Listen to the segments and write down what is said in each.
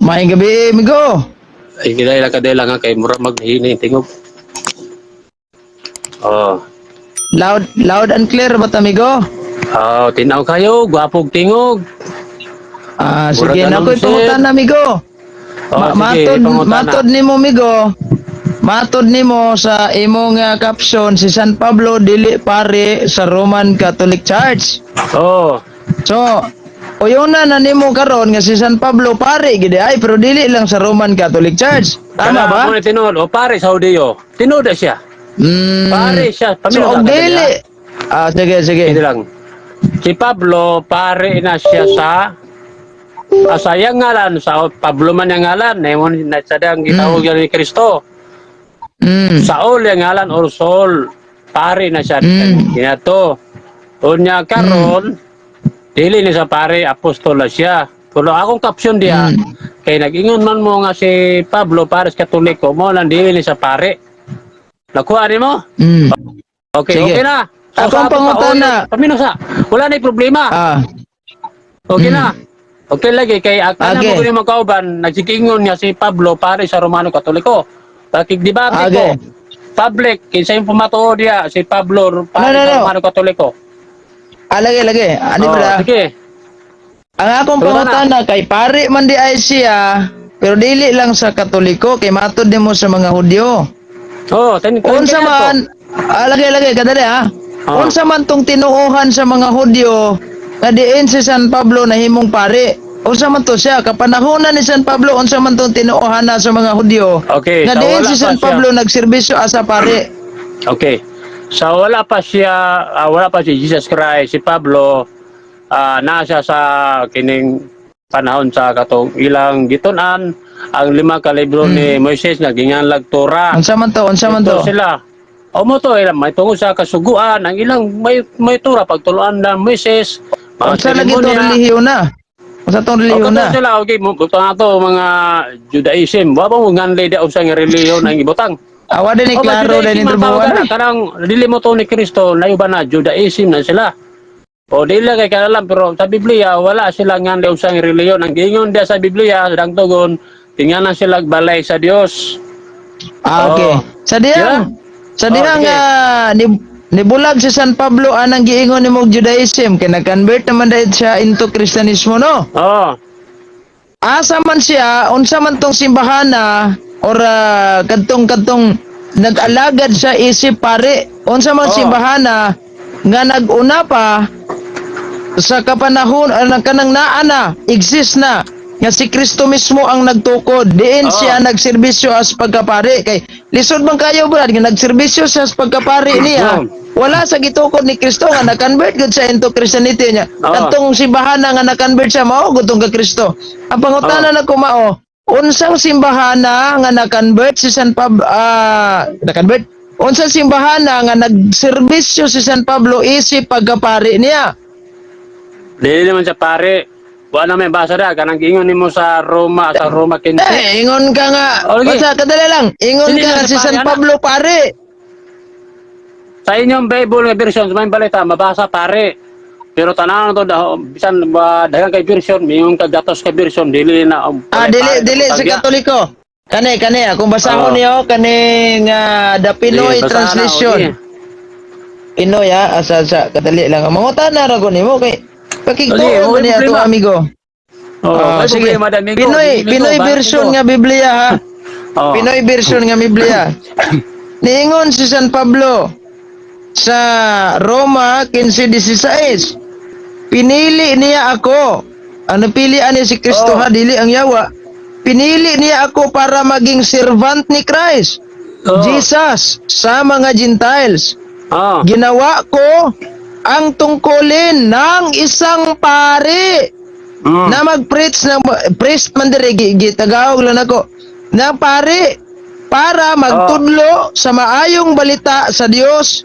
Maayong gabi, amigo. Ay, kidai lang kadela nga kay mura maghini tingog. Oh. Loud, loud and clear ba, amigo? Oh, tinaw kayo, gwapog tingog. Ah, Mura sige, ganun, na ako'y sir. pangutan, amigo. Oh, sige, Matod, pangutana. Matod nimo, amigo. Matod nimo sa imong caption, si San Pablo dili pare sa Roman Catholic Church. Oh. So, uyona na nimo karon nga si San Pablo pare gid ay, pero dili lang sa Roman Catholic Church. Tama Kana ba? mo ni tinuod, oh, pare sa Hudiyo. Tinuod na siya. Pare siya. So, Pamilya og ka dili. Ah, sige, sige. Hindi lang. Si Pablo, pare na siya sa asayang ngalan sa Pablo man ang ngalan, nemo na sa dang gitawag ni Kristo. Saul ang ngalan or Saul, pare na siya kinato. Unya karon dili ni sa pare, apostol na siya. Pero akong caption diya kay nag-ingon man mo nga si Pablo pare sa Katoliko, mo lang dili ni sa pare. Nakuha nimo? Mm. Okay, Sige. okay na. So, Akong sa ato pa, pangutana. Pamino sa. Wala na problema. Okay na. Okay lagi kay akala mo kuno mga kauban nagsikingon niya si Pablo pare sa Romano Katoliko. Pakigdebate ko. Public kinsa yung pumatuo diya si Pablo pare No, no, sa no. Romano Katoliko. Ah, lagi, lagi. Ano Oh, ba? sige. Ang akong Wala na. pangutana kay pare man di ay siya, pero dili lang sa Katoliko kay matod nimo sa mga Hudyo. Oh, ten ten Unsa kaya to. man, lagi, lagi, kadali ha. Ah. Unsa man tong tinuohan sa mga Hudyo nga diin si San Pablo nahimong pare? Unsa man to siya kapanahonan ni San Pablo, unsa man tong tinuohan na sa mga Hudyo Okay, nga so diin wala si pa San siya. Pablo nagserbisyo asa pare? Okay. So wala pa siya, wala pa si Jesus Christ, si Pablo nasa sa kining panahon sa katong ilang gitun-an ang lima ka libro ni Moises nga ginganlag Torah. Unsa man to? Unsa man Ito to? sila. O mo to ilang may tungod sa kasuguan ang ilang may Torah pagtuluan ng Moises. Mga Unsa lagi to seremonya. relihiyon na? Unsa tong O relihiyon kato na? sila, okay mo buto na to mga Judaism. Wa ba mo nganlay da usa nga relihiyon ang ibutang? Awa din ni O, ba, klaro din Judaism ni ang tawag trubuan. na. Kanang dili mo to ni Kristo, layo ba na Judaism na sila. O dili lang kay kanalam pero sa Biblia wala sila nganlay usa nga relihiyon. Ang giingon diya sa Biblia sa tugon tingnan sila balay sa Dios. Ah, okay. Oh. Sa dihang, sa Oh, dihang sige. ni bulag si San Pablo anang giingon nimo og Judaism kay nag-convert naman dahil siya into Kristiyanismo, no? Oh. Asa man siya, unsa man tong simbahana or kadtong nag-alagad siya isip pare, unsa man simbahana nga nag-una pa sa kapanahon kanang naa na, exist na nga si Kristo mismo ang nagtukod diin siya nagserbisyo as pagkapare? Kay lisod man kayo, brad, nga nagserbisyo siya as pagkapare niya, wala sa gitukod ni Kristo nga na-convert gud siya into Christianity niya. Kadtong simbahana nga na-convert siya mao gud tong ka Kristo. Ang pangutana na ko mao, unsang simbahana nga na-convert si San Pablo, na-convert, unsang simbahana nga nagserbisyo si San Pablo isip pagkapare niya? Dili naman sa pare. Wala na may basa da kanang giingon nimo sa Roma 15. Eh, ingon ka nga. Oh, lagi. Basta, kadali lang. Ingon Dili ka lang nga sa si San pare, ana. Pablo pare. Sa inyong Bible nga version sa may balita mabasa pare. Pero tanaw to daho bisan ba daghan kay version, mingon ka gatos ka version dili na Ah, pare, dili, pare, dili sa tagya. Katoliko. Kani, kani, akong basahon niyo, kani nga The Pinoy Di, basa na, Translation. okay. Pinoy ha, asa sa kadali lang. Mangutana ra ko nimo kay Sige, pakigtuon okay, niya ato problema. amigo. Oh, Ah, may sige. problema da, amigo. Pinoy, Amigo, Pinoy bakit version amigo? nga Biblia ha. Oh. Pinoy version nga Biblia. Niingon si San Pablo sa Roma 15:16. Pinili niya ako. Ano pilian niya si Kristo ha, dili ang yawa. Pinili niya ako para maging servant ni Christ. Jesus sa mga Gentiles. Ginawa ko ang tungkulin ng isang pari na mag-preach ng priest man diri gitagawag lang ako ng pari para magtudlo sa maayong balita sa Dios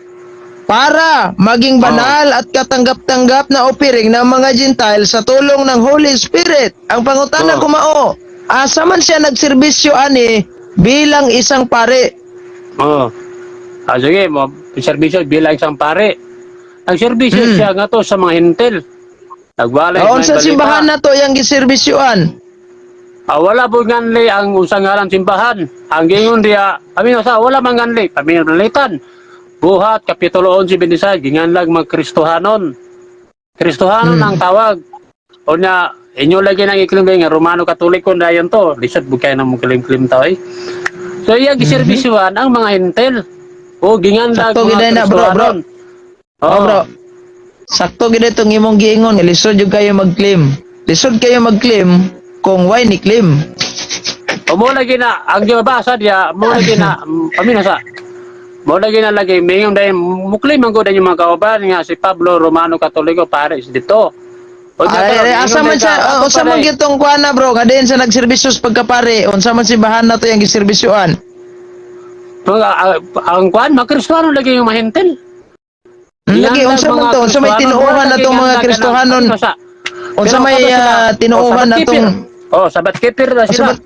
para maging banal at katanggap-tanggap na offering ng mga Gentile sa tulong ng Holy Spirit. Ang pangutana ko mao, asa man siya nagserbisyo ani bilang isang pare? Oh. Ah, sige, mo serbisyo bilang isang pare. Ang serbisyo siya nga to sa mga Hentil. Nagbalay Aon may sa balita. simbahan na to yang giserbisyuan? Wala po nganli ang usang ngalan simbahan. Ang gingon diya, paminaw sa wala man nganli, paminalitan. Buhat Kapitulo 11:26, ginganlag mag Kristohanon. Kristohanon ang tawag. O nya, inyo lagi nang i-claim nga Romano Katoliko na dayon to. Lisod bukay na mong claim-claim tao eh. So iya giserbisyuhan ang mga Hentil. O ginganlag Sakto mga gid na, bro, bro. Kristohanon. Oh, bro. Sakto gid itong imong giingon, nga lisod jud kayo mag-claim. Lisod kayo mag-claim kung why ni claim. O mo lagi na ang gibabasa diya, mo lagi na paminaw sa. Mo lagi na lagi mingon dahil muklim ang gud yung mga kauban nga si Pablo Romano Katoliko pare is dito. O di Ay, karon, ay, mingon asa man dahil siya, sa- ato unsa pa man dahil. gitong kuan na, bro, nga diin sa nagserbisyo sa pagkapare, unsa man simbahan na to yung giserbisyuan? Mga, ang kuan, mga Kristiyano lagi yung mahintil. Lagi unsa man to, unsa may tinuohan na tong mga Kristohanon? Unsa may tinuohan na tong Oh, Sabbath keeper na sila.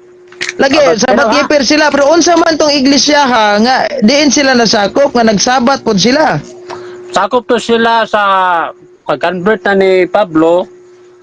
Lagi Sabat, sabat pero, ha? keeper sila, pero unsa man tong iglesia ha nga diin sila nasakop nga nagsabat pod sila? Sakop to sila sa pag-convert na ni Pablo.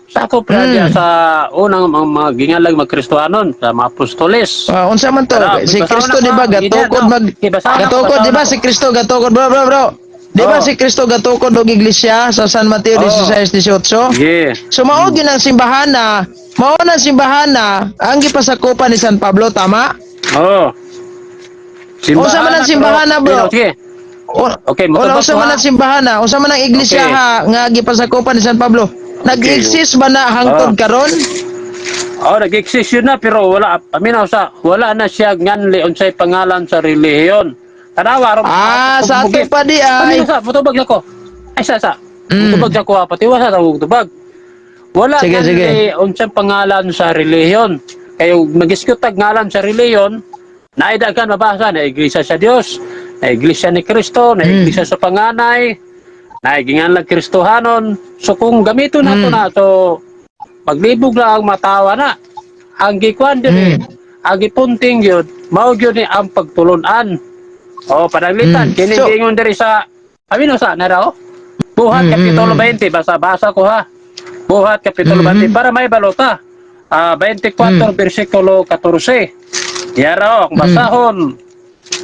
Sakop na niya sa unang mga gingalag mga Kristohanon, sa mga apostoles. Ah, unsa man to? Tara, Si basahon Kristo ako, di ba ha? gatukod Sige, mag basahon ako, gatukod basahon di ba ako. si Kristo gatukod, bro, bro, bro? Di ba si Kristo gatukod og iglesia sa San Mateo 16:18? Yeah. So mao gyud ang simbahana, mao nang simbahana ang gipasakopan ni San Pablo, tama? Oh. Unsa man ang simbahana, bro? Sige. Okay, O, motubag unsa ko, man ha? ang simbahana, unsa man ang iglesia ha nga gipasakopan ni San Pablo? Nag-exist ba na hangtod karon? Oh, nag-exist yun na pero wala paminaw sa wala na siya nganli unsay pangalan sa relihiyon. Tanawa ron. Ah, sa ato pa di ay. Paminaw sa mutubag ako. Ay sa. Mutubag sa kuha patiwa sa tawag tubag. Wala Sige, nganli sige. unsay pangalan sa relihiyon. Kayo magiskutag ngalan sa relihiyon, naidagan mabasa na iglesia sa Dios, na iglesia ni Kristo, na iglesia sa panganay, na ginganlag Kristohanon. So kung gamiton nato na so paglibog lang ang matawa na. Ang gikuan din ang gipunting yun, mao gyud ni ang pagtulunan. O, pananglitan, kini giingon diri sa, amino sa, naraw? Buhat Kapitulo 20, basa-basa ko ha. Buhat Kapitulo 20, para may balota. Ah, 24, versikulo 14. Yara kung basahon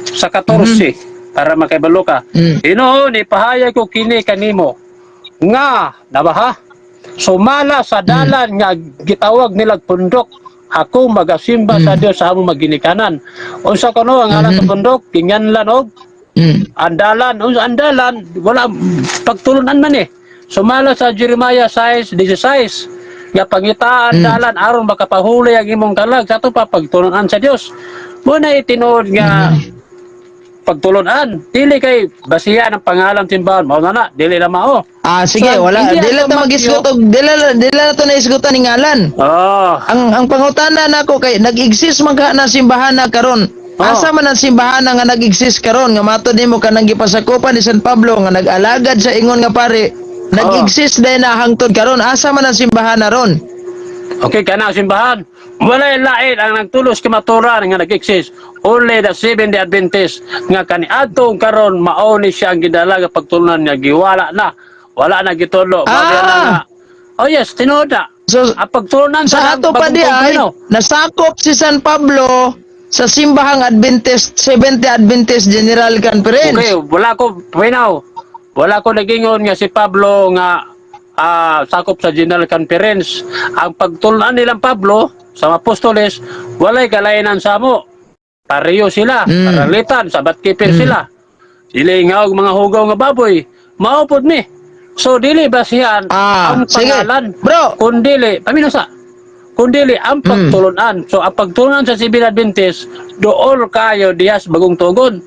sa 14, para makibalo ka. Inoon, ipahayag ko kini kanimo nga, nabaha, sumala sa dalan nga gitawag nilag pundok, ako magasimba sa Dios sa among maginikanan. Unsa kuno ang ngalan sa pundok? Ginganlan og andalan. Unsa andalan? Wala pagtulunan man eh. Sumala sa Jeremiah 6:16 nga pangitaan dalan aron makapahulay ang imong kalag sa ato pa pagtulunan sa Dios. Mo na itinuod nga pagtulunan, dili kay basihan ang pangalan simbahan mao na na, dili na mao. Ah, sige, So, wala hindi dili ako ta magisgot og dili na to naisgutan ni ngalan. Oh. Ang pangutana nako kay nag-exist man ka na simbahan na karon. Asa man ang simbahan nga nag-exist karon nga matod nimo kanang gipasakopan ni San Pablo nga nag-alagad sa ingon nga pare? Nag-exist dahil na hangtod karon, asa man ang simbahan na ron? Okay, kana ang simbahan. Walay lain ang nagtulos kamaturan nga nag-exist. Only the Seventh-day Adventist nga kaniadtong karon mao ni siya ang gidala nga pagtulunan nga giwala na. Wala na gitulo. Mao na nga. Oh yes, tinuod na. So Ang pagtulunan sa ato pa bagong di ay pagtulino. nasakop si San Pablo sa simbahang Adventist, Seventh-day Adventist General Conference. Okay, wala ko pinaw. Wala ko nagingon nga si Pablo nga sakop sa General Conference. Ang pagtulunan nilang Pablo sa mga apostoles, walay kalainan sa amo. Pareho sila, paralitan, sabat keeper sila. Dili nga og mga hugaw nga baboy, maupod ni. So dili basihan ang Sige. pangalan. Bro, Kundili, pamino sa kundili ang pagtulunan. So ang pagtulunan sa Civil Adventist, dool kayo diyas bagong tugon.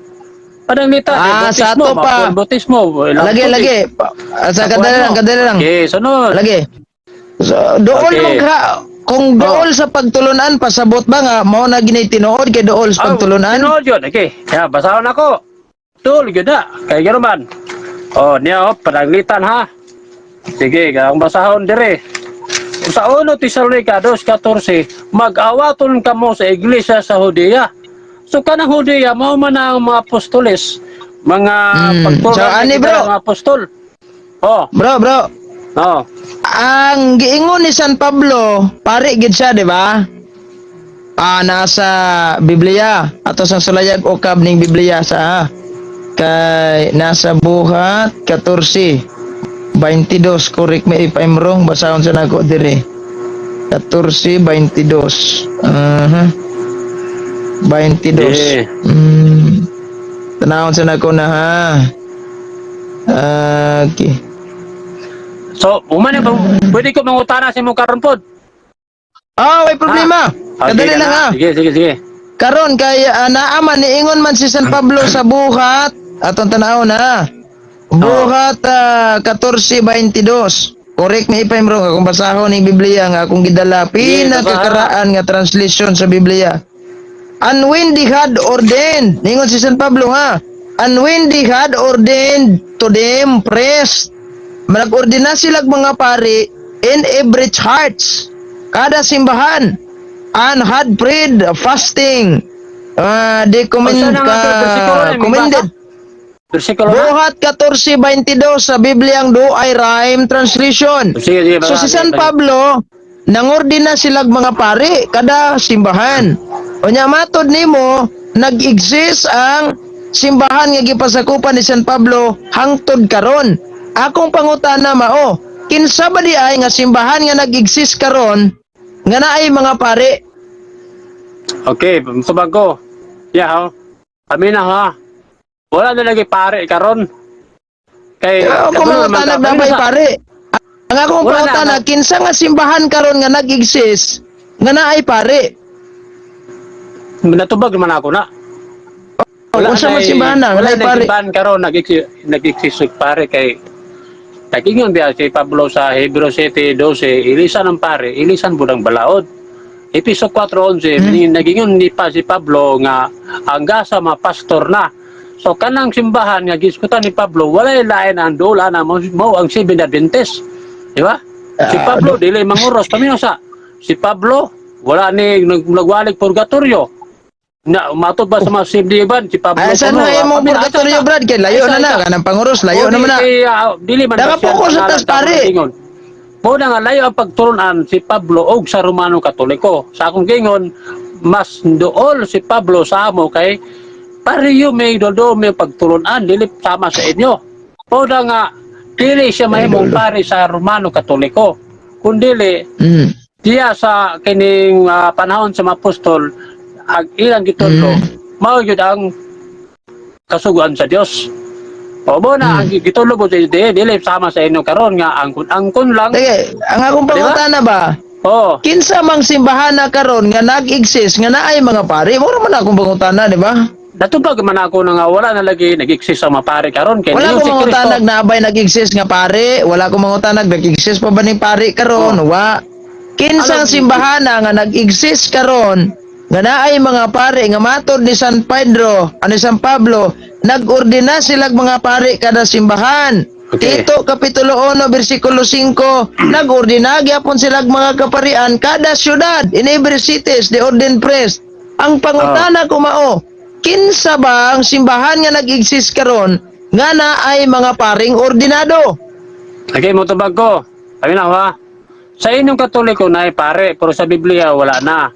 Pananglita, Ah, sa ato pa. Bautismo, ilang Lagi, tubig. lagi. Sa kadali lang, kadali lang. Okay, sunod. Lagi. So, dool man ka kung dool sa pagtulunan, pasabot ba nga mao na ginay tinuod kay dool sa pagtulunan? Tinuod yun. Okay. Ya, basahon ako. Dool yun na. Kay gano'n man. Oh, niya oh, pananglitan ha. Sige, ang basahon dire. Sa 1 Tesalonica 2:14, mag-awaton kamo sa iglesia sa Judea. So kanang Judea mao man ang mga apostoles, mga pagtulunan So, ani, kita bro? ng mga apostol. Oh, Bro, bro. oh. Ang giingon ni San Pablo, pare gid siya, di ba? Ah, nasa Biblia. Ato sang sulayag ukab ning Biblia sa ah. Kay nasa Buhat 14:22. Correct me if I'm wrong, basahon sa nako dire. 14:22. 22. Yeah. Tanawon sa nako na ha. Ah, okay. So, human ba, pwede ko mangutana sa imong karon pod? Ah, may problema. Ah, Kadali okay lang na. ha. Sige, sige, sige. Karon kay naaman niingon man si San Pablo sa Buhat atong tan-awon ha. Buhat 14:22. Correct me if I'm wrong, akong basahon ning Biblia nga akong gidala pinakakaraan nga translation sa Biblia. "And when they had ordained," ningon si San Pablo ha. "And when they had ordained to them priests," nag-ordina sila mga pari, "in every church," kada simbahan, "and had prayed fasting," they commend, O, saan ang ka, versikulo na, may commended. Versikulo na? Buhat 14:22 sa Bibliang Douay-Rheims Translation. Sige, sige. So si San Pablo, nangordina silag mga pari kada simbahan. Unya matod nimo, nag-exist ang simbahan nga gipasakupan ni San Pablo hangtod karon. Akong pangutana mao, kinsa ba di ay nga simbahan nga nag-exist karon nga naay mga pari? Okay, tubag ko. Yeah, ho. Kami na ha. Wala na lagi pare karon. Kay Ako katulad mga man tanag ka- na may pare. Ang akong Wala na, pangutana, ano? kinsa nga simbahan karon nga nag-exist nga naay pare? Natubag naman ako na. Unsa man simbahan na, wala naay na pare? Simbahan karon nag-exist og pare kay nagingon biya si Pablo sa Hebreo 7:12, ilisan ng pare, ilisan budang balaod. Episo 4:11, nagingon ni pa si Pablo nga ang gasa mga pastor na. So kanang simbahan nga giskutan ni Pablo, walay lain ang dula na mo ang Seventh Adventist. Di ba? Si Ah, Pablo dili manguros paminaw sa si Pablo wala ni nagwalig purgatorio. Na matod ba sa mga Seventh si Pablo Ay, saan kuno, na imong pamilya, purgatorio, asa, Brad? Kay layo Isa, na na, isa. kanang panguros, layo O, naman na. Kay, dili man ba siya Nakapokus sa ang tas, pangalan pare. sa ingon. Mo na nga layo ang pagtulunan si Pablo og sa Romano Katoliko. Sa akong gingon, mas dool si Pablo sa amo kay pareho may dodo may pagtulunan dili sama sa inyo. Mo na nga dili siya mahimong pare sa Romano Katoliko. Kun dili diya sa kining panahon sa mga apostol ang ilang gitudlo mao gyud ang kasuguan sa Dios. O mo na ang gitudlo mo sa di dili sama sa inyo karon nga angkon-angkon lang. Sige, ang akong Di ba? pangutana ba? Oh, Kinsa mang simbahan na karon nga nag-exist nga naay mga pare? Mura man akong pangutana, di ba? Natubag man ako na nga wala na lagi nag-exist ang mga pare karon kay Wala ningon ko si Kristo. mangutanag na abay nag-exist nga pare, wala ko mangutanag nag-exist pa ba ning pare karon? Wa. Kinsang Alam- simbahan na nga nag-exist karon nga naay mga pare nga matod ni San Pedro, ani San Pablo, nag-ordina silag mga pare kada simbahan. Tito kapitulo 1 bersikulo 5, nag-ordina gyapon silag mga kaparian kada syudad, in every cities they ordain priest. Ang pangutana ko mao, kinsa ba ang simbahan nga nag-exist karon nga naay mga paring ordinado? Okay, mo tubag ko. Sabi na ha. Sa inyong Katoliko na pare, pero sa Biblia wala na.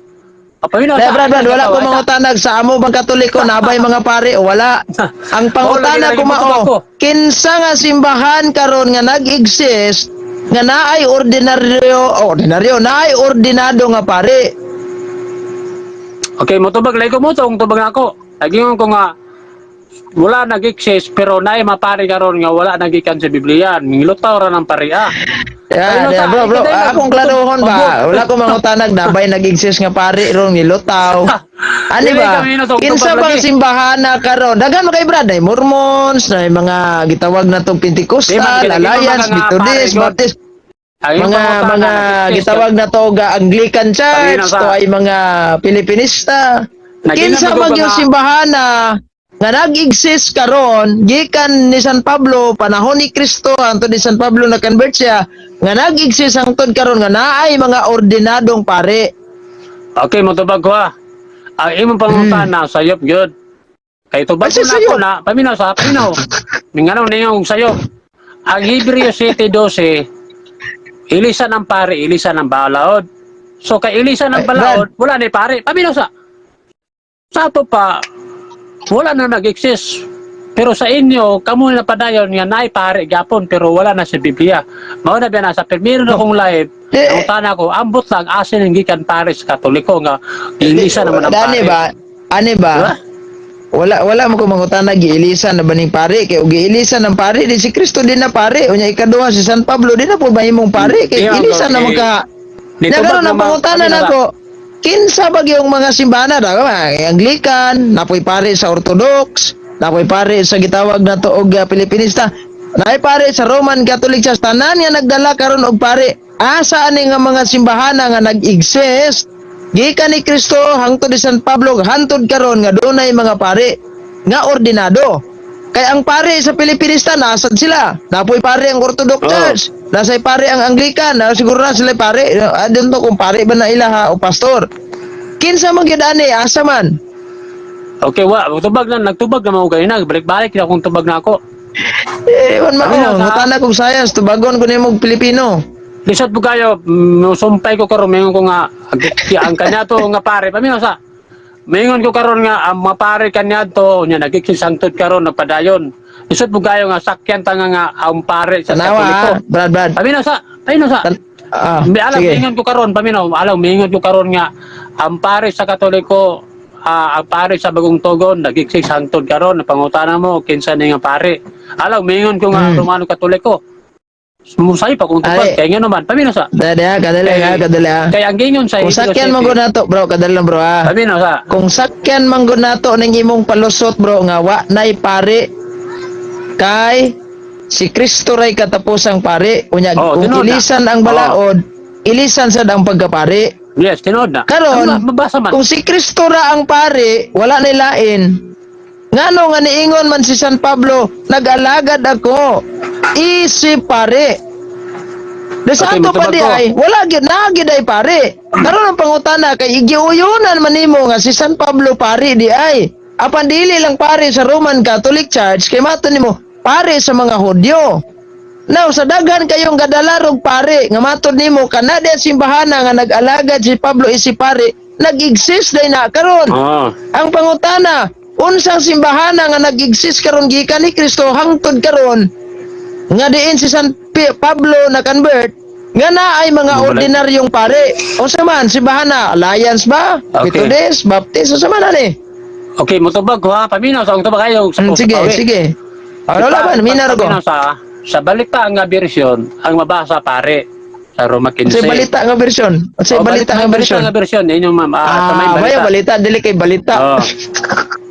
Paminaw Dahil Brad, Brad, wala ko mangutanag sa amo bang Katoliko nabay mga pare o wala. Ang pangutana Oh, ko lagi, lagi, mao, ko. kinsa nga simbahan karon nga nag-exist nga naay ordinaryo, oh, ordinaryo, naay ordinado nga pare? Okay, mo tubag lagi ko mo tong tubag na ako. Nagingon ko nga wala nag-exist pero naay mapare karon nga wala nagikan sa Biblia. Ngilutaw ra ng pare ah. Yeah, Ayun, yeah, bro, bro, ay, akong klarohon ba? Wala ko mangutanag nabay nag-exist nga pare ron nilutaw. Ani Dili ba? kami na tong Kinsa tubag bang lagi. simbahan na karon? Daghan man kay Brad, ay Mormons, na mga gitawag na tong Di man, Pentecostal, kinagimang Alliance, mga nga Methodist, pare, God. Baptist, Ang mga pangutana, mga nag-exist gitawag na to ga Anglican Church, Panginoon sa- to ay mga Pilipinista. Naging Kinsa naman man ko yung nga- simbahan na nga nag-exist karon gikan ni San Pablo panahon ni Kristo hangtod ni San Pablo na convert siya nga nag-exist hangtod karon nga naay mga ordinadong pare? Okay, mo tubag ko ah. Ang imong pangutana sayop gyud. Kay tubag Ay, ko na sayop. ako na, paminaw sa paminaw. Minganong niyong sayop. Ang Hebreo 7:12, ilisan ang pare, ilisan ang balaod. So kay ilisan ang Ay, balaod, wala ni pare. Paminaw sa ato pa, wala na nag-exist. Pero sa inyo, kamo na padayon nga naay pare gapon pero wala na sa Biblia. Mao na biya na sa primero na kong live, Eh, nangutana ko, ambot lang asin ang gikan pare sa Katoliko nga ilisan naman ang Dani pare. ba? Ani ba? Diba? Wala wala mo ko mangutana giilisan na ba ning pare kay og giilisan ng pare di si Kristo din na pare, unya ikaduha si San Pablo din na po mahimong pare kay Iya, ilisan na okay. man ka. Nitubag Nagaron ang naman, pangutana paminaw sa- nako. Kinsa ba yung mga simbahan na Anglican, napoy pare sa Orthodox, napoy pare sa gitawag na to og Pilipinista, naay pare sa Roman Catholic Church, tanan nga nagdala karon og pare. Asa ani nga mga simbahan nga nag-exist gikan ni Kristo hangtod ni San Pablo hangtod karon nga dunay mga pare nga ordinado? Kay ang pare sa Pilipinista nasad sila. Napoy pare ang Orthodox Church. Nasay pare ang Anglican. Na siguro na sila pare. Ah, to kung pare ba na ila ha o pastor. Kinsa man gyud ani, asa man? Okay, wa, tubag na, nagtubag na mga ganina, balik-balik na akong tubag na ako. Eh, man Sabi na mao, ngutana kog science, tubagon ko nimo og Pilipino. Lisod po kayo, sumpay ko karon, mingon ko nga, ang kanya to nga pare, paminaw sa, mingon ko karon nga, ang mga pare kanya to, nya nagikisangtod karon, nagpadayon. Lisod po kayo nga, sakyan ta nga nga, ang pare sa Tanawa Katoliko. ha, Brad, Brad. Paminaw sa, paminaw sa. Ah, Alam, sige. mingon ko karon, paminaw, alam, mingon ko karon nga, ang pare sa Katoliko, ang pare sa Bagong Tugon, nagikisangtod karon, pangutana mo, kinsa ni nga pare. Alam, mingon ko nga, Romano Katoliko. Musay pa kung tubag, Ay. kaya nga naman, paminaw sa. Dali ha, kadali ha, kadali ha. Kaya ang gingon sa Kung sakyan man gud nato, bro, kadali lang, bro ha. Paminaw sa. Kung sakyan man gud nato ning imong palusot, bro, nga wa nay pare kay si Kristo ray katapusang pare, unya Oh, kung tinuod na. ilisan ang balaod, ilisan sad ang pagkapare. Yes, tinuod na. Karon, Ang mabasa man. kung si Kristo ra ang pare, wala nay lain. Ngano nga niingon man si San Pablo, "Nag-alagad ako isip pare"? De sa Okay, ato pa matubag di ko. ay, wala gyud na gyud ay pare. Karon ang pangutana kay igiuyunan man nimo nga si San Pablo pare di ay. Apan dili lang pare sa Roman Catholic Church kay mato nimo pare sa mga Hudyo. Now, sa daghan kayong gadalarog pare, nga matod nimo kana di ang simbahana nga nag-alagad si Pablo isi pare, nag-exist day na karon. Ang pangutana, unsang simbahana nga nag-exist karon gikan ni Kristo hangtod karon nga diin si San Pablo na convert nga na ay mga Wala. ordinaryong pare? Unsa man simbahana? Alliance ba? Okay. Methodist, Baptist, unsa man ani? Okay, mutubag ko ha. Paminaw sa akong tubag kayo. Sa Sige, pawi. sige. Ah, wala ba minar ko. Paminaw sa balita nga version, ang mabasa pare sa Roma 15. Unsay balita nga version? Unsay Oh, balita nga may version? Balita nga version. Inyo ma'am. Ah, sa may Ah, balita. bayo balita dili kay balita. Oh.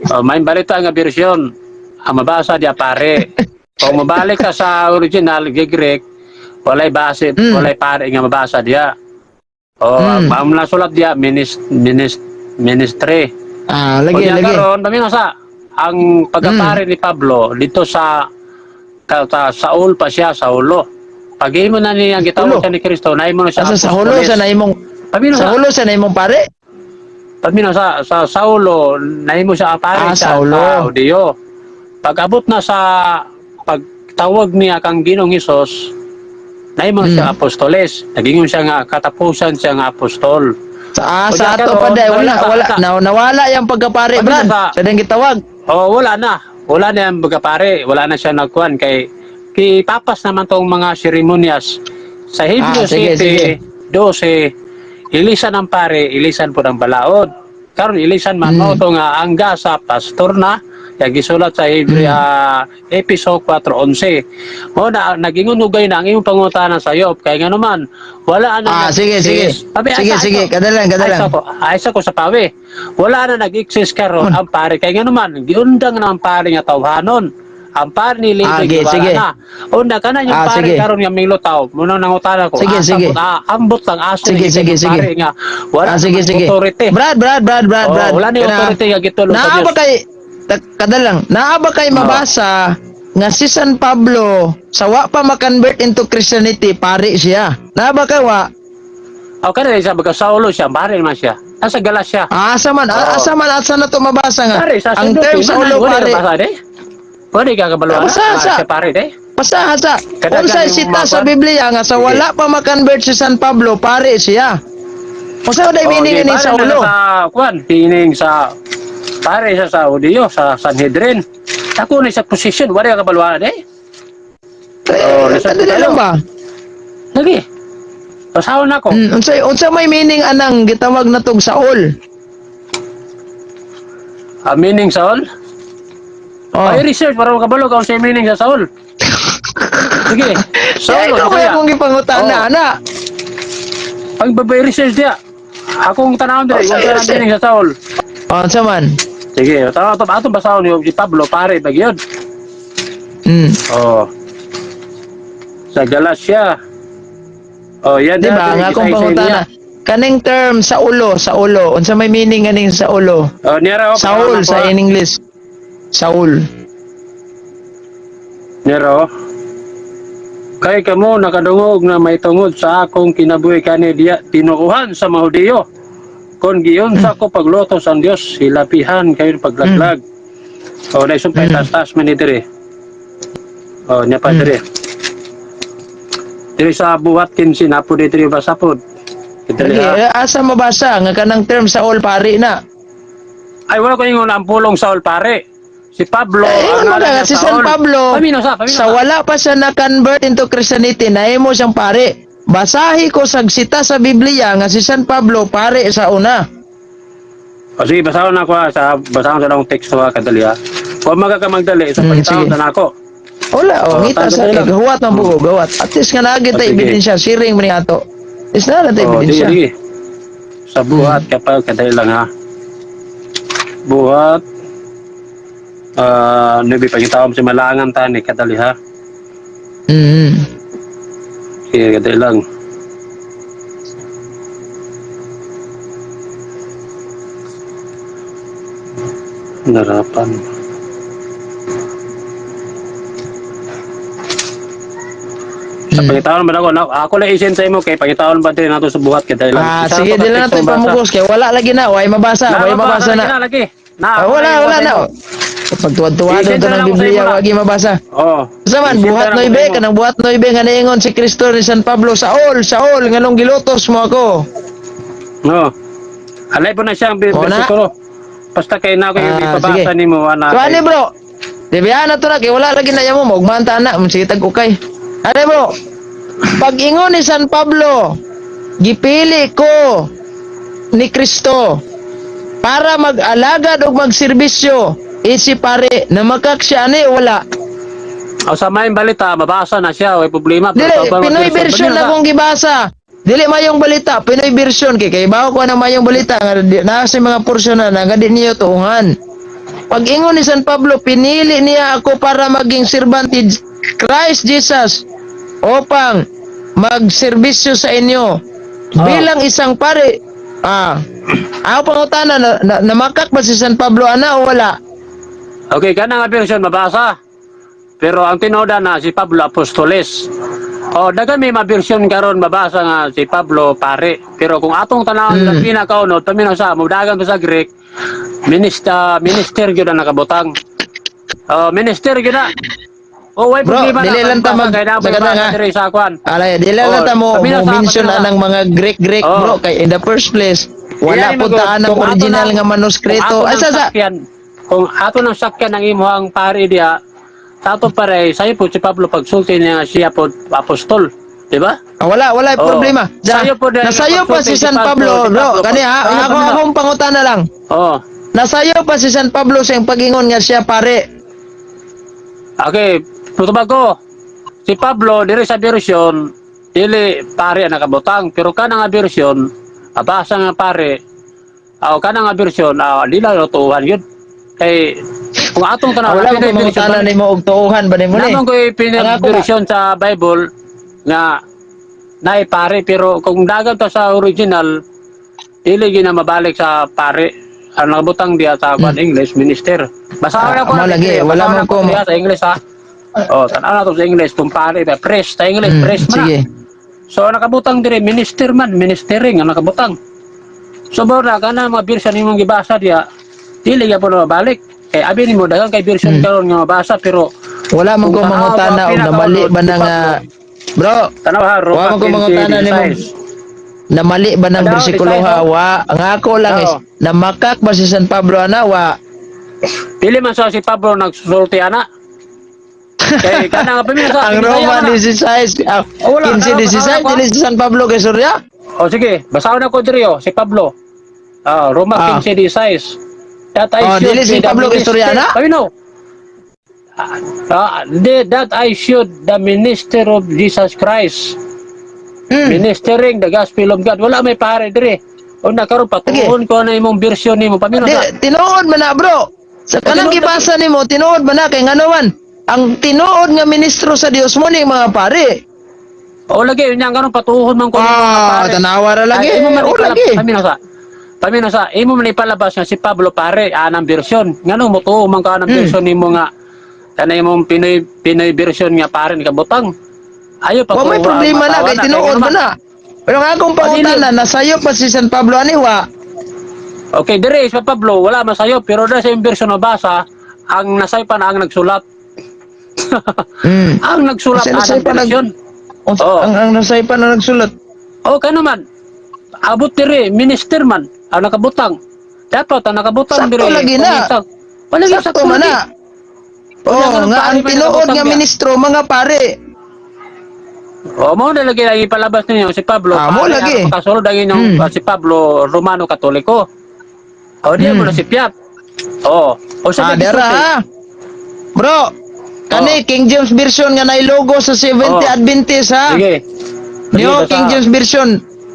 Oh, may balita nga version. Ang mabasa diya pare. Kung mabalik ka sa original Greek, walay base, walay pare nga mabasa diya. Oh, ang nasulat diya ministry. Ah, lagi Unya lagi. karon paminaw sa ang pagkapare ni Pablo dito sa Saul pa siya, Saulo. Pag-imo na niya ang Ulo. gitawag siya ni Kristo, naimo na siya Asa sa hulo apostoles. sa naimong Paminaw sa sa hulo sa naimong pare? Paminaw sa Saulo, naimo siya pare Ah, sa, Saulo. sa Odiyo. Pag-abot na sa pagtawag niya kang Ginoong Hesus, naimo na siya apostoles. Nagingon siya nga katapusan siya nga apostol. Sa Unya ato karon, pa day, wala paminaw wala na, nawala yung pagkapare, Paminaw Brad. Sa dang gitawag. Oh, wala na. Wala na yung pagkapare. Wala na siya nagkuhan kay papas naman tong mga seremonyas. Sa Hebrew Ah, sige, City, sige. 12, ilisan ang pare, ilisan po ng balaod. Karon ilisan man mao to nga angga sa pastor na kaya gisulat sa Hebrew Episo 4:11. Mo na nagingon ugay na ang imong pangutana sa iyo kay nga naman wala na Ah, sige, sige. nag-exist. Abi, Sige, sige, kadalang, kadalang. Aysa ko sa pawi. Wala na nag-exist karon ang pare kay nga naman giundang na ang pare nga tawhanon. Ang pare ni Levi Ah, sige, wala sige. na. Unda kana yung Ah, pare sige. karon nga milutaw. Muna nangutana ko. Sige, asa sige. mo- ambot lang asa Sige, ni sige, sige. pare nga wala Ah, sige, naman sige. authority. Brad, Brad, Brad, Brad, Oh, Brad. wala ni Kana- authority nga gitulong sa Naa ba Dios. kay kadalang, naa ba kay mabasa nga si San Pablo sa wa pa ma-convert into Christianity pare siya? Naa ba kay wa? O kana siya baga Saulo siya, pare man siya. Nasa Galacia. Asa man, Oo. asa man asa na to mabasa nga? Pare sa Ang term sa ulo pare. Wala ka kabalo. Basta siya pare de. Basta sa Kadagan unsay yung sita mga sa kwan? Biblia nga sa Sige. wala pa ma-convert si San Pablo pare siya? Unsa day meaning Oh, ini pare sa na ulo? Sa kwan, tining sa pare siya sa Hudiyo, sa Sanhedrin. Ako na sa position, wala ka kabaluan eh. Oh, Eh, nasa dali tayo. lang ba? Lagi. Basahon ako. Unsa may meaning anang gitawag na tog Saul? Ah, meaning Saul? Oh. Ay, research para makabalo ka sa meaning sa Saul. Sige. Saul, Saul, ikaw ba kaya. akong gipangutana Oh. na? Ang babay research diya. Akong tanawon Oh, dire, sa kung sa research. meaning sa Saul. Oh, unsa man? Sige, tanaw ato ato basahon yung si Pablo pare ba gyud. Oh. Sa Galatia. Oh, yan Di ba? Nga akong pangutana. Kaning term sa ulo, unsa may meaning aning sa ulo? Oh, nira oh, Saul panahon sa ako, ah. in English. Saul. Nira oh. Kay kamo nakadungog na may tungod sa akong kinabuhi kani diya tinuohan sa mga Hudiyo. Kon giyon sa ko paglutos ang Dios, hilapihan kayo paglaglag. Oh, dai sumpay tas-tas man ni diri. Oh, nya pa diri. Diri sa buhat 15 napo diri basa pod. Diri, Lagi, ha. eh, asa mabasa nga kanang term Saul pari na? Ay, wala ko ingon ang pulong Saul pare. Si Pablo, Eh, ang ingon mo ngalan na, niya si San Saul. Pablo, Pamino sa, pamino sa sa. wala pa siya na-convert into Christianity, nahimo siyang pare. Basahi ko sagsita sa Biblia nga si San Pablo pare sa una. O sige, basahon ako ha, sa basahon sa akong teksto ha, kadali ha. Huwag magakamagdali, sa Sige. pagtaon na ako. Wala, oh, Oh, ngita tama sa lang. kay gahuwat man bugo, gawat. At least nga naagi Oh, tay sige. ebidensya, siring man ni ato. Is na lang tay O, sige, ebidensya. sige. Sa buhat, kapag kadali lang ha. Buhat, ah, uh, pagkitaon si malangan tani, kadali ha. Sige, kadali lang. Narapan. Sa pangitaon ba ako? Na, ako lang isend sa imo kay pangitaon ba din nato sa buhat kay dahil lang. Ah, Isa sige, na to dili ka na teksto to basa. pamugos kay wala lagi na, way mabasa, Na, way mabasa na. Lagi, lagi. Na, Ah, ako wala, lang wala iwan na. sa imo. Pagtuwad-tuwad Isend to na ng lang ako sa Biblia, imo na. wagi mabasa. Oh. Sa man, Isend buhat na lang ako 9, sa imo. kanang buhat 9 nga niingon si Kristo ni San Pablo, Saul, Saul, nganong gilutos mo ako? No. Alay po na siya ang O, na. bersikulo. Basta kay na ako yung Ah, ipabasa sige. nimo ana. So ani bro, di ba na to na kay wala lagi na yamo maugman ta na, sige tag ukay. Ani bro, pag ingon ni San Pablo, gipili ko ni Kristo para mag-alagad og magserbisyo isi pare na makaksya ani wala. O sa may balita mabasa na siya, way problema. Dili, Pero sa Pinoy version na akong gibasa. Dili mayong balita, Pinoy version kay kay bawo ko na mayong balita nga naa sa mga porsyon na nga di niyo tuungan. Pag ingon ni San Pablo, pinili niya ako para maging servant ni Christ Jesus upang magserbisyo sa inyo bilang isang pare. Ah, ako pangutana na, na, namakak ba si San Pablo ana o wala? Okay, kana nga version mabasa. Pero ang tinoda na si Pablo Apostoles. O dagan may mga version karon mabasa nga si Pablo pare. Pero kung atong tanawon sa pinakaunod, paminaw sa mudagan to sa Greek, minister minister gyud ang nakabutang. Oh, minister gyud na. Oh, way Bro, problema dili na lang ta pagbasa kay na sa kana mabasa nga. diri sa kwan. Alay, dili lang Oh, ta mo, paminaw mo sa, mention paminaw sa. anang mga Greek-Greek Oh. bro kay in the first place wala Iyan, po magod. taan ang Kung ato original nga Kung manuskrito. ato Ay nang sa sa sakyan, kung ato nang sakyan ang imuhang pare diha, sa ato pare, sayo po si Pablo pagsulti niya nga siya po apostol, di ba? Ah, wala wala Oh. problema. Sa, Sayo po dahil nasayo pa pagsulti si si San Pablo, Pablo, si bro. Pablo, Kani ha, sayo ako pa nila. akong pangutana lang. Oh. Nasayo pa si San Pablo sa iyang pagingon nga siya pare. Okay, tutubag ko. Si Pablo diri sa version dili pare ang nakabutang, pero kana nga version abasa nga pare. Aw kana nga version ah, dili na tuuhan yun. Kay kung atong Ah, tanaw wala Pinoy ko version, mangutana nimo og tuohan ba nimo ni? Namang ko Ang ako ba? version sa Bible nga naipare pero kung dagan to sa original dili gyud na mabalik sa pare ang nakabutang diya sa kwan English minister. Basahon Ah, ako mao na lagi, diri, wala basahon man ako ko diya sa English ha. Oh, tanaw na to sa English kung pare ba priest sa English priest man. Sige. Na. So nakabutang diri minister man, ministering ang nakabutang. So ba na kana mga version imong gibasa diya dili gyud po na mabalik. Kay abi nimo dagan kay version karon nga mabasa pero Wala man Kung ko tanaw mangutana ang og namali ba pinakaunod, na si nga bro, Tanaw ha, Wa Roma man ko mangutana nimo. 15:16. Namali ba ng Daw, bersikulo decide, ha? Wa. Ang ako lang is Oo. namakak ba si San Pablo ana wa? Dili man sa si Pablo nagsulti ana. Kay kana nga paminaw sa Ang Bisaya Roma man na. 16, Oh, wala, 15, tanaw, 16, tanaw. dili si San Pablo kay Surya. O sige, basahon ako diri oh, si Pablo. Ah, Roma 15:16. That I Oh, should dili si be the Pablo kay minister. Soriana? Paminaw. That I should the minister of Jesus Christ. Ministering the gospel of God. Wala may pare diri. O na karon patuon ko na imong version nimo. Paminaw Di, sa. tinuod man na, bro. Sa kanang Tinuod. gibasa nimo, tinuod man na kay ngano man ang tinuod nga ministro sa Dios mo ni mga pare. O lagi nya karon patuhon man ko nimo mga Ah, pare. tanawa ra lagi. Ay, imo man O lagi. Paminaw sa. Paminaw sa, imo man ipalabas nga si Pablo pare anang version. Ngano mo tuo man ka anang version nimo nga kanay imong Pinoy Pinoy version nga pare ni kabutang. Ayo pa Wa may problema na kay tinuod man na. Pero nga akong pangutana, nasayo pa si San Pablo ani wa? Okay, dire sa Pablo wala masayo pero dahil sa imong version nabasa ang nasaypan ang nagsulat. Ang nagsulat Kasi anang nasaypan version. Oo. Ang nasaypan na nagsulat. O kano man. Abot dire minister man ang nakabutang. Dapat ang nakabutang Sakto dire. lagi na. kumita. Wala lagi, Sakto man lagi. na. Wala Oh, ganun nga pare ang man tinuod nakabutang nga niya. ministro mga pare. O mo na lagi ang ipalabas ninyo si Pablo. Ah, mo Pare, lagi. ang Makasulod ang inyong si Pablo Romano Katoliko. O di mo na si Piat. O. O sa Ah, dera ha. Bro, kani King James version nga nay logo sa 70 Oh. Adventist ha. Sige. Sige, Neo basta. King James version.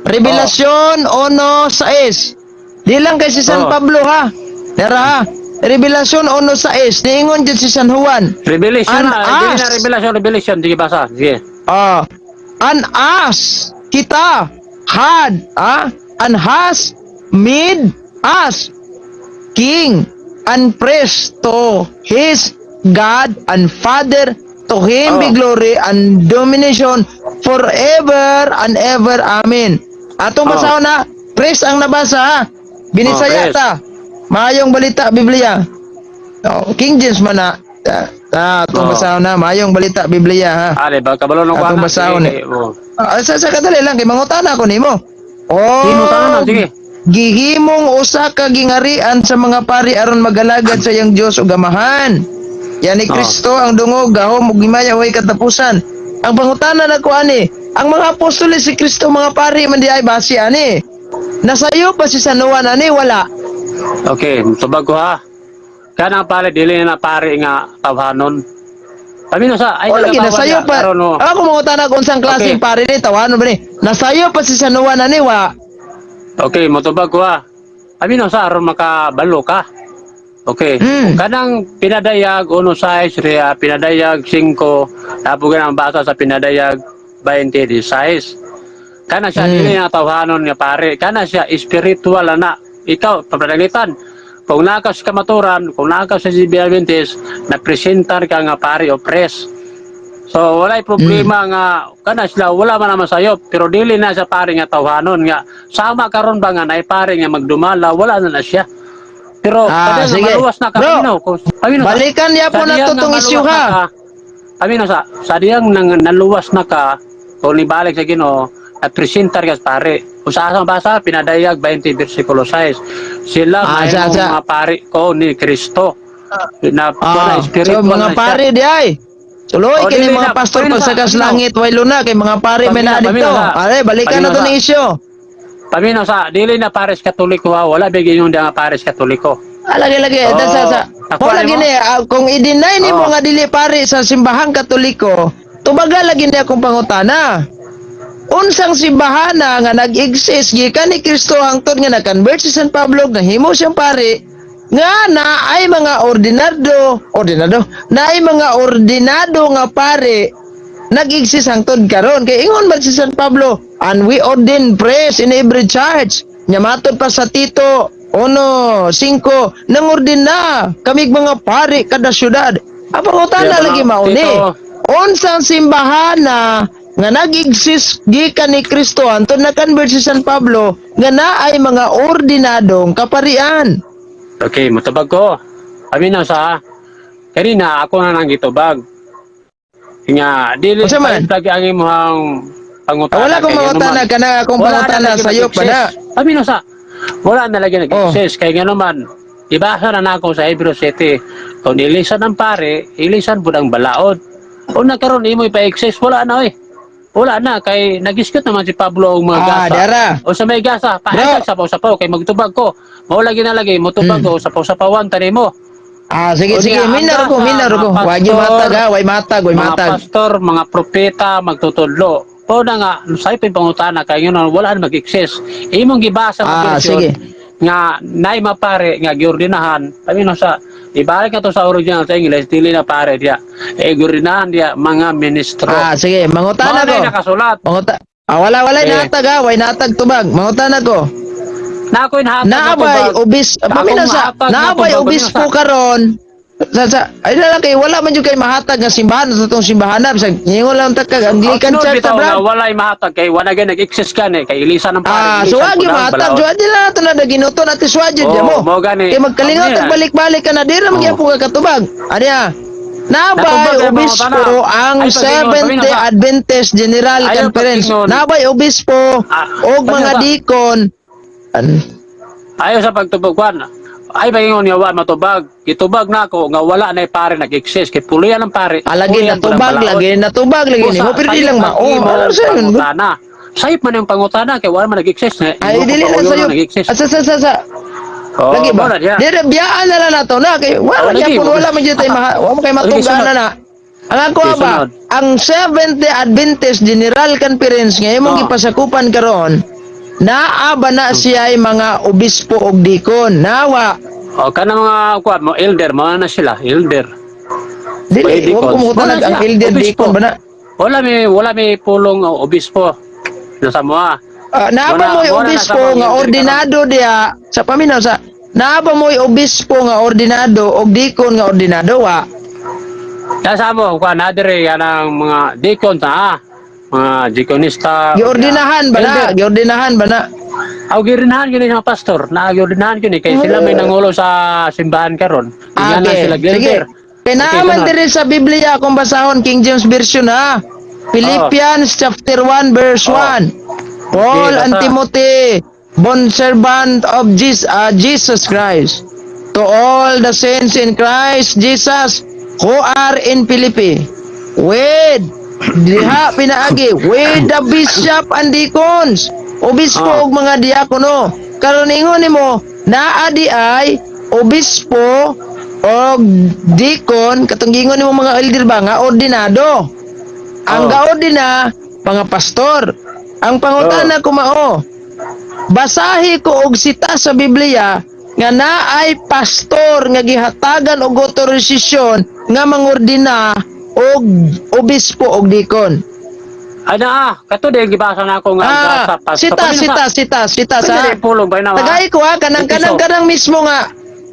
Revelasyon 1:6. Di lang kay si San Oh. Pablo ha. Dera ha. Revelasyon 1:6. Niingon jud si San Juan. Revelation An na. Dili as. na revelation, revelation. Sige, basa. Sige. Ah, an us kita had and has made us king and priest to his God and Father, to him be Oh. glory and domination forever and ever, amen. Atong basahon na priest ang nabasa ha. Binisaya Oh, priest. ta. Maayong Balita Biblia. Oh, King James man na. Atong basahon na Maayong Balita Biblia ha. Ah, di ba? Kabalo nung Atong kuha na. basahon Sige, eh. oh. Ah, sa kadali lang kay mangutana ko nimo. Oh. Sige, mutana na. Sige. Gihimong usa ka gingarian sa mga pari aron magalagad sa iyang Dios ug Amahan. Yan ni Kristo ang dungog, gahom ug himaya way katapusan. Ang pangutana nako ani, ang mga apostoles si Kristo mga pari man di ay base ani. Nasayo pa si San Juan ani wala? Okay, tubag ko ha. Kanang pare dili na pare nga tawhanon. Paminaw sa ay O lagi taga-tawhan nasayo niya, pa. karon, oh. Ako mangutana kung unsang klaseng pare ni tawanon ba ni? Nasayo pa si San Juan ani wa? Okay, motubag ko ha. Paminaw sa aron makabalo ka. Okay. Kanang pinadayag 1:6 ria pinadayag 5 tapos ganang basa sa pinadayag 20:16. Kana siya dili na tawhanon nga pare. Kana siya spiritual na. Ikaw papadalitan. Kung nakas ka maturan, kung nakas sa CB Adventist, na presentar ka nga pare o pres. So walay problema nga kana sila wala man naman sayo pero dili na sa pare nga tawhanon nga sama karon ba nga naay pare nga magdumala wala na na siya. Pero Ah, kada nga sige. maluwas na ka Bro, paminaw ko. Paminaw sa- balikan niya po sa na diyang to nga tong maluwas issue na ha. ka, paminaw sa diyang nang naluwas na ka kung nibalik sa Ginoo at presentar ka sa pare. Kung sa asang basa pinadayag 20 versikulo 6. Sila Ah, may sa. mga pare ko ni Kristo. Na, Ah, na so spiritual mga na siya. pare di ay. Tuloy Oh, kini dili mga na. pastor Paminaw pagsakas paminaw. langit way luna kay mga pare may Paminaw, naa dito. paminaw sa. Are balikan na Paminaw to sa. ni issue. Paminaw sa dili na pares Katoliko ha, wala bigay yung nga pares Katoliko. Ah, lagi lagi Oh, oh, sa nakuha mo lagi nimo? ni kung i-deny nimo Oh. nga dili pare sa simbahang Katoliko, tubaga lagi ni akong pangutana. Unsang simbahana nga nag-exist gikan ni Kristo hangtod nga na-convert si San Pablo nga himo siyang pare nga na ay mga ordinardo, ordinardo, na ay mga ordinado nga pare nag-exist hangtod karon kay ingon man si San Pablo, "And we ordain priests in every church." Nya matod pa sa Tito 1:5, nangordina kami mga pare kada syudad. Ang pangutana Kaya lagi ba, mauni, Tito? Unsang simbahana nga nag-exist gikan ni Kristo hangtod na-convert si San Pablo nga naay mga ordinadong kaparian? Okay, mutubag ko. Paminaw sa kanina ako na nang gitubag. Nga dili Unsa man? palit lagi ang imong pangutana. Ah, wala kong kay nga mangutana naman, kana akong wala pangutana na lagi sayop pa na. nag-exist. Paminaw sa wala na lagi nag-exist kay nga naman ibasa na nako sa Hebrew 7, kung ilisan ang pare, ilisan pud ang balaod. O na karon imo ipa-exist, wala na oy. Wala na kay nagiskot naman si Pablo og mga Ah, gasa. dara. O sa may gasa, pahatag sapaw-sapaw kay magtubag ko. Mao lagi na lagi motubag ko sapaw-sapawan tani mo. Ah, sige, O sige, niya, ang minar ko, gasa, minar ko. mga Wagi pastor, matag ha, way matag, way mga matag. Pastor, mga propeta, magtutudlo. O na nga, sa ipin pangutana kay yun, wala na mag-exist. Imong gibasa nga Ah, version sige. nga nay mapare nga giordinahan, paminaw sa ibalik na to sa original sa English, dili na pare diya. Eh, giordinahan diya mga ministro. Ah, sige, mangutana Mao na ko. Nakasulat. Manguta. Ah, wala wala Eh. natag ha, way natag tubag. Mangutana ko. Na ako inhatag na Naabay tubag. obis, Akong paminaw sa mahatag na naabay tubag, obispo paminaw sa- karon. Sa ay na lang kay wala man jud kay mahatag nga simbahan sa tong simbahan na bisag ingon lang ta kag Anglican Ang Church bitaw ta, nga brad. walay mahatag kay wala gay nag-exist kani kay ilisan ng pare. Ah, Ilisan so wagi pud ang mahatag balaod. jud di na nato na ginuto natin swa jud Oo, mo. mao gani. Kay magkalingaw Ang tag balik-balik ka na dira Oo. magyapon ka katubag. Aniya. Nabay Natubag ang mga obispo tanaw. ang Ay, pag-ingon, Seventh Day paminaw sa- Adventist General Ayaw Conference. pag-ingon. Nabay obispo Ah, og mga paminaw sa- dikon. Ayaw sa pagtubag. Ay pagingon nga wa matubag. Gitubag nako nga wala na pare nag-exist kay pulian ang pare. Alagi Pulian pud ang natubag balaod. Lagi natubag lagi Usa, nimo pero di sayop lang ang mao. imong Ano sa yun? pangutana. Sayop man yung pangutana kay wala man nag-exist. Na, Ay dili lang sayo. Nag-exist. Asa sa sa. Oh, Lagi ba? mao na diya. Dire biyaan na lang nato na kay wala Oh, lagi. gyapon wala man jud tay maha, wa man kay Lagi, matugana sunod. na. Ang ako Okay, ba, sunod. ang Seventh Day Adventist General Conference nga imong Oh. gipasakupan karon, naa ba na siya ay mga obispo og dikon? Nawa. O kanang mga kuan mo elder mo na sila, elder. Dili Oy, wa deacons. ko Wala mangutana ang siya, elder obispo. deacon ba na? Wala may pulong o obispo na sa moa. Ah, naa ba mo'y Wala na obispo sa mga nga elder. ordinado diha sa paminaw sa naa ba mo'y obispo nga ordinado og dikon nga ordinado, wa? Sa mo kuan na dire kanang mga deacon ta, mga deaconista. Giordinahan ba na? Elder. Giordinahan ba na? Aw giordinahan gyud ni mga pastor, na giordinahan gyud ni kay sila may nangulo sa simbahan karon. Ah, Ingana okay. sila Sige. elder. Kay Okay, naaman sunod. diri sa Biblia kung basahon King James Version ha. Philippians chapter 1 verse Oh. 1. Paul Okay, and basa. Timothy, bond servant of Jesus Christ, to all the saints in Christ Jesus who are in Philippi, with diha pinaagi with the bishop and deacons, obispo Oh. ug mga diakono. Karon ingon nimo naa di ay obispo og deacon katong giingon nimo mga elder ba nga ordinado. Ang Oh. gaordina mga pastor. Ang pangutana ko mao, basahi ko og sita sa Biblia nga naay pastor nga gihatagan og otorisasyon nga mangordina og obispo og deacon. Ana ah, kato din gibasa na ako nga ang Ah, sa pastor. sita sita sita sita sa Sa pulong ba na? Tagay ko ha kanang Episo. kanang kanang mismo nga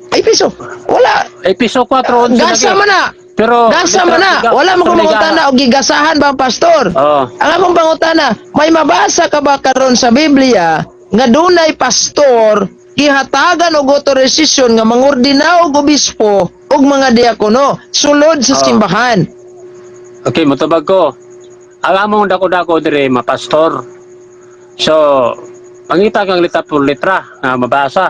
ay piso. Wala Episo 4:11 gasa lagi. man na. Pero Gasa man na. Wala mo kong mangutana og gigasahan ba ang pastor? Oh. Ang akong pangutana, may mabasa ka ba karon sa Biblia nga dunay pastor gihatagan og otorisasyon nga mangordina og obispo ug mga diakono sulod sa Oo. simbahan? Okay, mutubag ko. Ang among dako-dako dire mapastor. So, pangita kang litra por litra nga mabasa.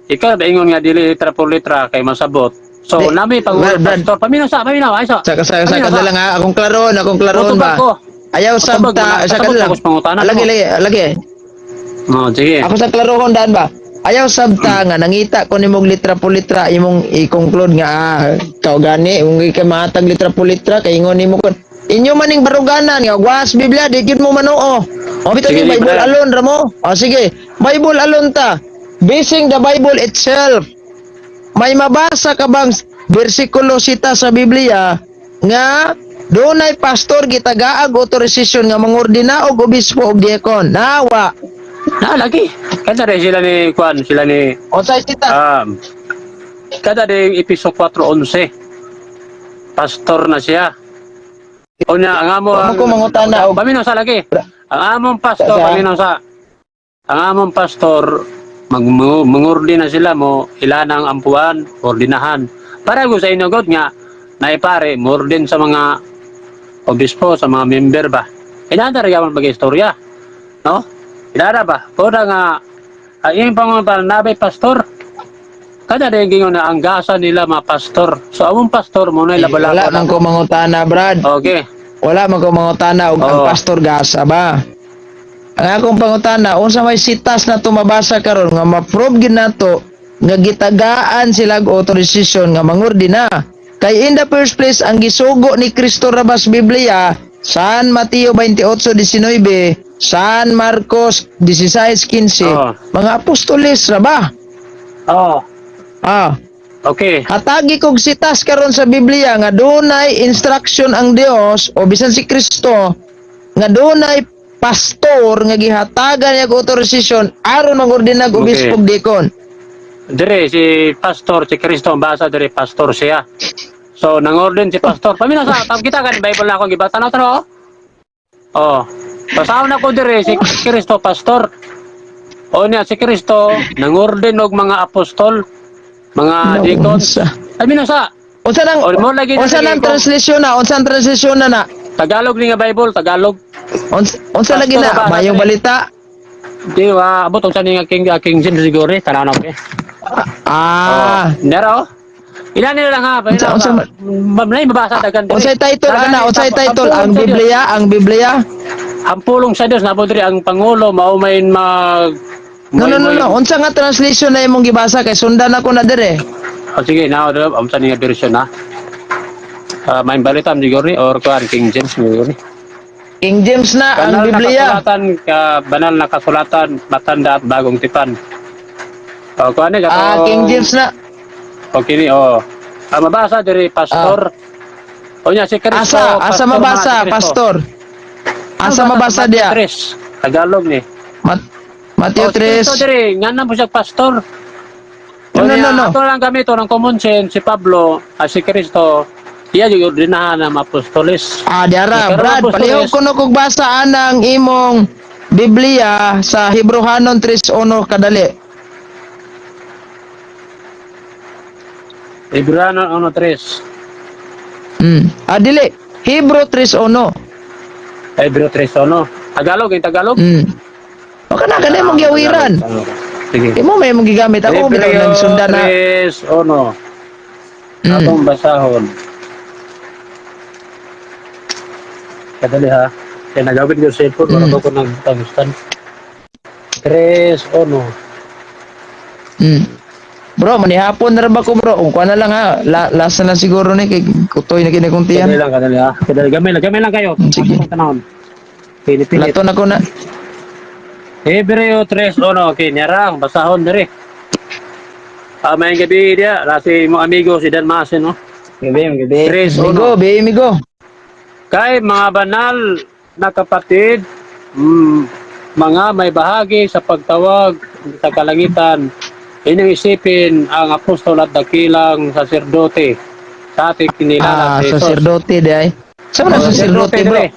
Ikaw ba ingon nga dili litra por litra kay masabot. So, Di, nami pang well, Brad. pastor. Paminaw sa, paminaw ay sa. Sa Paminaw kada lang ha, akong klaroon Mutubag ba. ko. Ayaw Mutubag, sabta sa kasabot kada lang. ko sa pangutana Lagi mo. lagi lagi. Oh, sige. Ako sa klarohon daan ba. Ayaw sabta nga nangita ko nimong litra po litra imong i-conclude nga ah, ikaw gani kung kay mahatag litra po litra kay ingon nimo kon inyo maning baruganan nga was Biblia di gyud mo manuo. O bitaw Sige, ni Bible Brad. alone ra mo. O sige, Bible alone ta. Basing the Bible itself. May mabasa ka bang bersikulo sita sa Biblia nga dunay pastor gitagaag otorisasyon nga mangordina og obispo og diakon? Nawa. Na lagi. Kada rin sila ni Kwan, sila ni Unsay sita? Kada din Episo 4:11. Pastor na siya. Unya ang amo Wa man ko mangutana og- Paminaw sa lagi. Ang among pastor paminaw sa ang among pastor mag mangordina sila mo ilan ang ampuan, ordinahan. Para ko sa inyo God nga naipare mordin sa mga obispo, sa mga member ba. Inana ra gyapon pag istorya. No? Inana ba? Pura nga ang iyang pangunta nabay pastor. Kada rin gingon na ang gasa nila mga pastor. So among pastor mo na Wala labalabo. man ko mangutana, Brad. Okay. Wala man ko mangutana og ang Oo. Pastor gasa ba. Ang akong pangutana, unsa may sitas na tumabasa karon nga ma-prove gid nato nga gitagaan sila og authorization nga mangordina? Kay in the first place, ang gisugo ni Kristo rabas Biblia, San Mateo 28:19, San Marcos 16:15, Oo. Mga apostoles ra ba? Oh, Ah, okay. hatagi kog sitas karon sa Biblia nga dunay instruction ang Dios o bisan si Kristo nga dunay pastor nga gihatagan niya og authorization aron mangordinag obispo ug deacon. Dire si pastor si Kristo ang basa dire, pastor siya. So nangorden si pastor. Pamina sa tam kita kan Bible na akong gibasa na tano. Oh. Basahon ako dire si Kristo pastor. O niya si Kristo nangorden og mga apostol, mga deacon. Unsa? Pamina sa Unsa nang O, mo lagi na unsa lagi nang translation na? Unsa ang translation na na? Tagalog ni nga Bible, Tagalog. Unsa lagi Pastor na? ba? Mayong balita. Di ba abot unsa ni nga King James siguro eh, tanaw na ko eh. Ah. Oh, nero. Ilan nila lang ha, Unsa Ma'am, mabasa dagan diri. Unsay title Dagan ana? ni- Unsay title ang ang pulong sa Dios. Biblia? Ang Biblia? Ang pulong sa Dios nabo diri ang pangulo mao may mag No, no, no, no. Unsa nga translation na imong gibasa kay sundan ako na dire? Oh, sige, now unsa ni nga version ha? Ah, may balita siguro ni or kuan King James siguro ni. King James na ang Banal na Biblia. kasulatan, ka, banal na kasulatan, matanda at bagong tipan. O, kuan ni Ah, King James na. Okay ni, oh. Ah, mabasa diri pastor. O niya si Kristo. Asa, asa pastor mabasa, man, si Kristo. pastor? Asa Ano mabasa Mateo diya? 3, Tagalog ni. Mateo Oh, si Kristo 3. diri, nga na po siya pastor. No, O no, niya, no, no. ato lang gamito ng common sense si Pablo, si Kristo, iya yung ordinahan ng apostoles. Ah, diara, Pero Brad, apostoles- palihog kuno kog basa anang imong Biblia sa Hebreohanon 3:1 kadali. Hebreo 1:3. Ah, dili. Hebrew 3:1. Hebreo 3:1. Tagalog, yung Tagalog. O kana kana imong giawiran. Sige. Imo may imong gigamit, ako bitaw Hebreo nagsundan na. 3:1. Atong basahon. Kadali ha. Kaya nagawin ko sa cellphone, wala ko nagtangustan. 3:1. Bro, manihapon na ra ba ko, bro? Kung kuha na lang ha. Last na lang siguro ni kay kutoy na kini kong tiyan. Kadali lang, kadali ha. Kadali, gamay lang kayo. Sige. Atong tanahon. Pinipinit. Lato na ko na. Hebreo 3:1. Okay, nyarang, basahon diri. Ah, may gabi dia, nasi mo amigo si Dan Masin, no? Gabi, gabi. 3:1. Migo, be migo. Kay mga banal na kapatid, mga may bahagi sa pagtawag sa kalangitan, inyong isipin ang apostol at dakilang saserdote sa ating kinilala Ah, si Jesus. sacerdote di ay. Sa man Oh, ang sacerdote, bro? dire.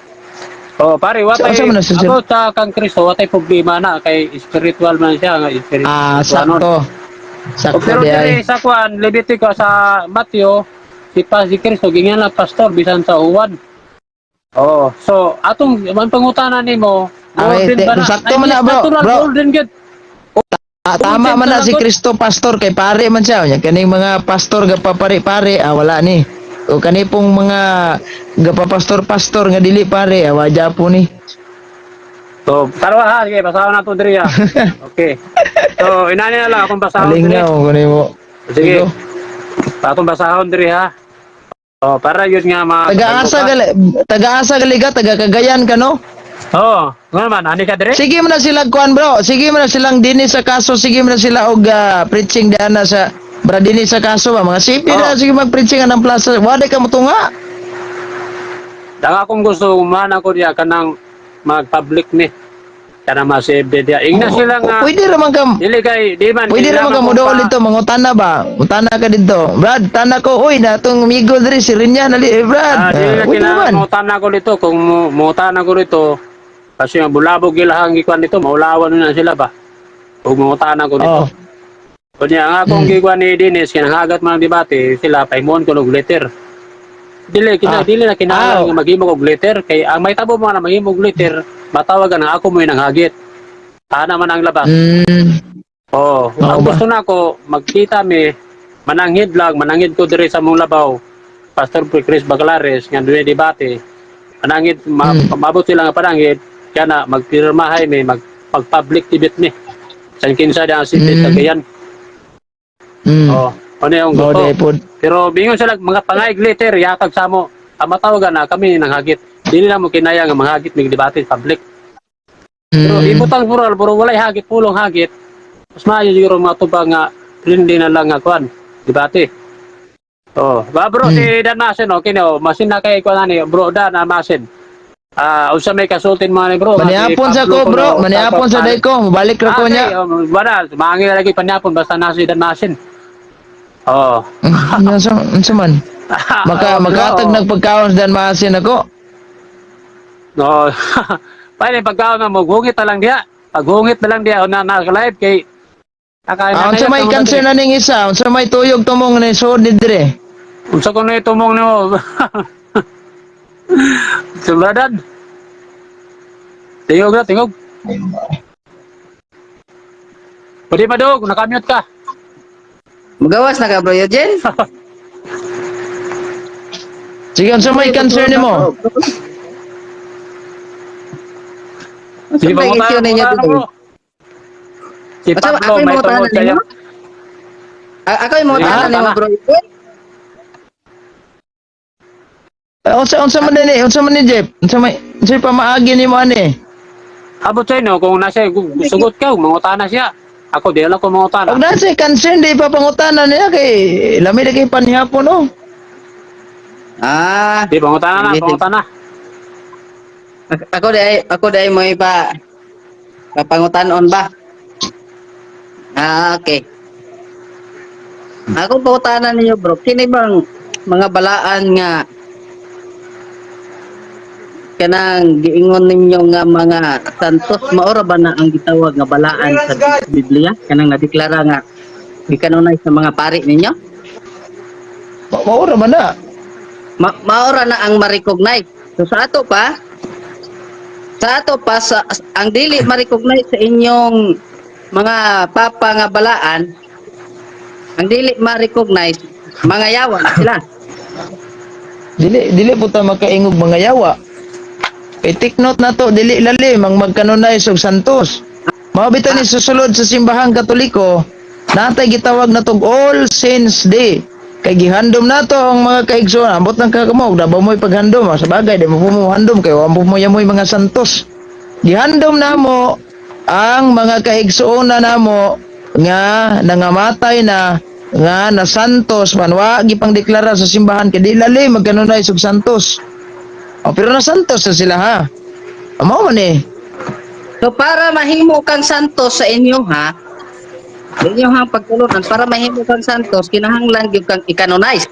Oh, pare, watay, Sa- sa man ang ako sa kang Kristo, watay problema na kay spiritual man siya, nga spiritual. Ah, sakto. Sakto Pero di dire ay. sa kuan, Levitico sa Mateo, si pa si Kristo gingan lang pastor bisan sa uwan. Oh, so atong ang pangutana nimo, Ah, golden wait, ba na? sakto Ay, man na, yes, bro, natural bro. golden gud. Ah, tama man na si Kristo pastor kay pare man siya. Nya kaning mga pastor gapapare-pare, ah, wala ni. O kani pong mga gapapastor-pastor nga dili pare, ah, wadya po ni. So, tarawa ha, sige, basahon nato diri ha. Okay. So, inani na lang akong basahon diri. Alingaw ko nimo. Sige. Atong basahon diri ha. Oh, para yun nga mga Taga-asa gali, taga-asa gali ka, taga Cagayan ka, no? Oh, nga man ani ka diri? Sige mo na sila kuan, bro. Sige mo na silang dinhi sa kaso, sige mo na sila og preaching diana sa bra dinhi sa kaso ba mga sipi na Oh. sige mag-preaching ang plaza. Wala ka motunga. Dang akong gusto man ako diya kanang mag-public ni. Kanang ma-save diya. Ingna sila nga Pwede ra man ka dili kay di man Pwede ra man ka kailangan moduol pa- dito, mangutana ba? Mutana ka dito. Brad, tana ko, uy, natong migo diri si Rinya nali, eh, Brad. Ah, dili Ah, na pwede kailangan man. mutana ko dito kung mutana ko dito kasi nga bulabog ilahang gikuan dito maulawan na sila ba. Ug mutana ko dito. Oh. Kunya nga akong gikuan ni Dennis kinanghagat man ang debate sila paimon ko og letter. Dili kina dili na kinahanglan nga maghimo og letter kay ang may tabo mga na maghimo og letter, matawagan nga ako mo'y nanghagit. Ana man ang labas. Oh, Oo ang ba? gusto nako magkita mi, mananghid lang, mananghid ko diri sa mong labaw. Pastor Chris Baglares nga duwe debate. Mananghid maabot sila nga pananghid kaya na magpirmahay mi, mag public debate mi. San kinsa da ang city Cagayan. Oh, ano yung Mao gusto. di pod. Pero bingon sila mga pangayig letter yatag sa mo. Ang matawagan na kami nanghagit. Dili na mo kinaya nga manghagit mig debate public. Pero ibutang plural, pero walay hagit, pulong hagit. Mas maayo siguro mga tubang nga friendly na lang nga kuan, debate. Oh, ba bro, si Dan Masin, okay no, masin na kay kuan ani, bro Dan ah, Masin. Ah, unsa may kasultin mga ni bro? Nga si Maniapon sa Pablo ko, bro. kuno, Maniapon sa day ko. Mabalik ra ko niya. Okay, oh, wala, maangil na lagi panyapon basta na si Dan Masin. Oh. Unsa man? Maka Oh, bro, makatag oh. nagpagkaon sa Dan Masin ako. No. Pwede pagkaon na mo, hungit na lang diha. Paghungit na lang diha na na live kay Akay Ah, unsa may cancer na ning isa? Unsa may tuyog tumong ni suod ni dire? Unsa ko na itumong nimo? Sumradan. Tingog na, tingog. Pwede pa dog, nakamute ka. Magawas na ka, bro Eugene? Sige, unsa may cancer nimo? Unsa Di ba may mo issue ninyo tayo, today? bro? Si Unsa Pablo ako yung may mga tungod tanan sa'yo. nimo? Ako yung mga Sige, tanan nimo, tama. bro Eugene? Ah, unsa man dinhi? Unsa man ni Jeff? Unsa may pamaagi nimo ani? Abot sa'yo, no, kung nasa, sugot ka, mangutana siya. Ako, di lang ko mangutana. Og nasa concern di pa pangutana niya kay lami na kay panihapon, no. Ah, Di, pangutana na, Sige, sige. pangutana. Ako day mo ipa papangutanon ba? Ah, okay. Ako pangutanan ninyo, bro. Kini bang mga balaan nga kanang giingon ninyo nga mga santos, maura ba na ang gitawag nga balaan sa Biblia kanang nadeklara nga gikanunay sa mga pari ninyo? Maura man na. Maura na ang ma-recognize. So sa ato pa sa, ang dili ma-recognize sa inyong mga papa nga balaan, ang dili ma-recognize, mga yawa na sila. Dili dili po ta makaingog mga yawa. Kay take note na to, dili lalim ang magkanunay og santos. Mao bitaw ni susulod sa simbahang Katoliko, natay gitawag na tog All Saints Day. Kay gihandom nato ang mga kaigsoon, ambot ng kakamog, dabaw mo'y paghandom, ah, sa bagay, di mo po mo handom, kay wa mo yamoy mga santos. Gihandom namo ang mga kaigsoon na namo nga nangamatay na nga na santos man wa gipang deklara sa simbahan kay di lalim magkanunay og santos. O, pero na santos na sila ha. Mao man eh. So para mahimo kang santos sa inyo ha, sa inyo ha pagtulunan, para mahimo kang santos kinahanglan gyud kang i-canonize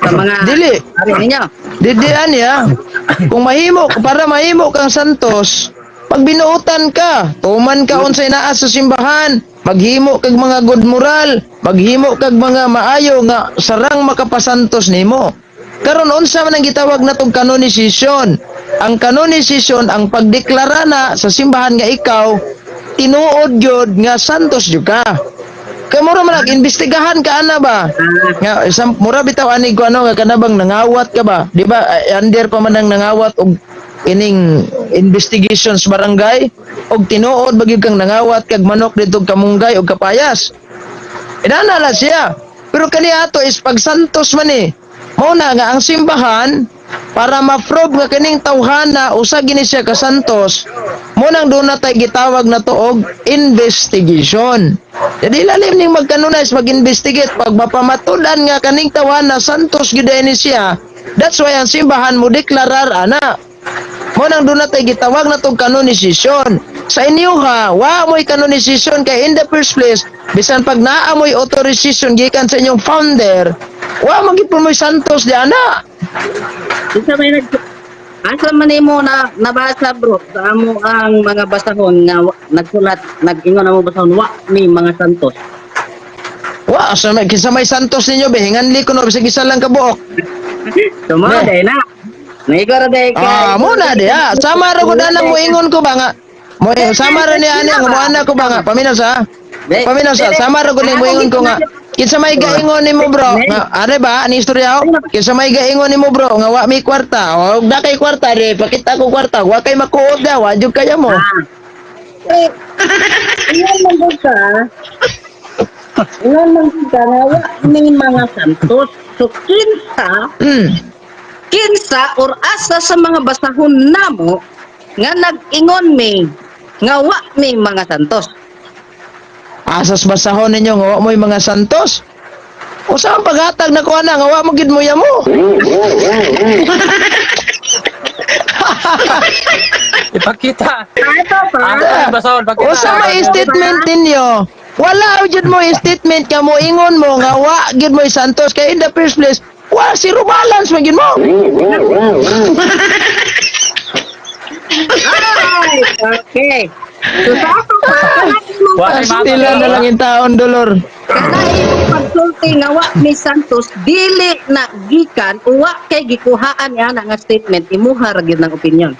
sa mga Dili. pari ninyo. Di di ani ha. Kung mahimo para mahimo kang santos, pag binuotan ka, tuman ka unsay naa sa simbahan, maghimo kag mga good moral, maghimo kag mga maayo nga sarang makapasantos nimo. Karon unsa man ang gitawag natong canonization? Ang canonization ang pagdeklara na sa simbahan nga ikaw tinuod gyud nga santos gyud ka. Kay mura man imbestigahan ka ana ba? Nga isang mura bitaw ani ko ano nga kana bang nangawat ka ba? Di ba eh, under pa man ang nangawat og ining investigations barangay og tinuod ba gyud kang nangawat kag manok didto kamunggay og kapayas. Inana na siya. Pero kani ato is pagsantos man eh. Mao na nga ang simbahan para ma-prove nga kining tawhana usa gini siya ka santos, mo nang doon na tay gitawag na to og investigation. Jadi lalim ning magkanunay mag-investigate pag mapamatud-an nga kaning tawhana santos gyud ni siya. That's why ang simbahan mo deklarar ana. Mo nang doon na tay gitawag na tong canonization. Sa inyo ha, wa mo'y canonization kay in the first place, bisan pag naa mo'y authorization gikan sa inyong founder, wa man gid po mo'y santos di ana. Unsa may nag Asa man nimo na nabasa, bro, sa amo ang mga basahon nga nagsulat nag-ingon amo basahon wa ni mga santos? Wa Wa sa may kinsa may Santos ninyo be, hinganli ko no bisag isa lang ka buok. So mo Be. day na. Naigo ra day ka. Ah, mo na di ah. Sama ra ko dana mo ingon ko ba nga. Mo sama ra ni ani ang mo ana ko ba nga. Paminaw sa. Paminaw sa. Sama ra ko ni mo ingon ko nga. Kinsa may gaingon nimo, bro? Nga, are ba ani istorya ho? Kinsa may gaingon nimo, bro, nga wa may kwarta. O da kay kwarta di pakita ko kwarta. Wa kay makuod da, wa jud kaya mo. Eh, ingon man gud ka. Ingon man gud ka nga wa may mga santos. So kinsa, kinsa or asa sa mga basahon namo nga nag-ingon mi nga wa may mga santos. Asas basahon ninyo nga wa mo'y mga santos. Usa ang paghatag na kuha na nga wa mo gid mo yamo. Ipakita. Ito pa. Ah, basahon, pakita. Usa may statement ninyo. Wala jud mo statement ka mo ingon mo nga wa gid mo santos kay in the first place wa zero balance man gid mo. Alright, okay. So sa ato pa, kana imong Wa kay Pastila na lang in taon dolor. kana imong pagsulti nga wa ni Santos dili na gikan o wa kay gikuhaan niya na nga statement, imuha ra gyud ng opinion.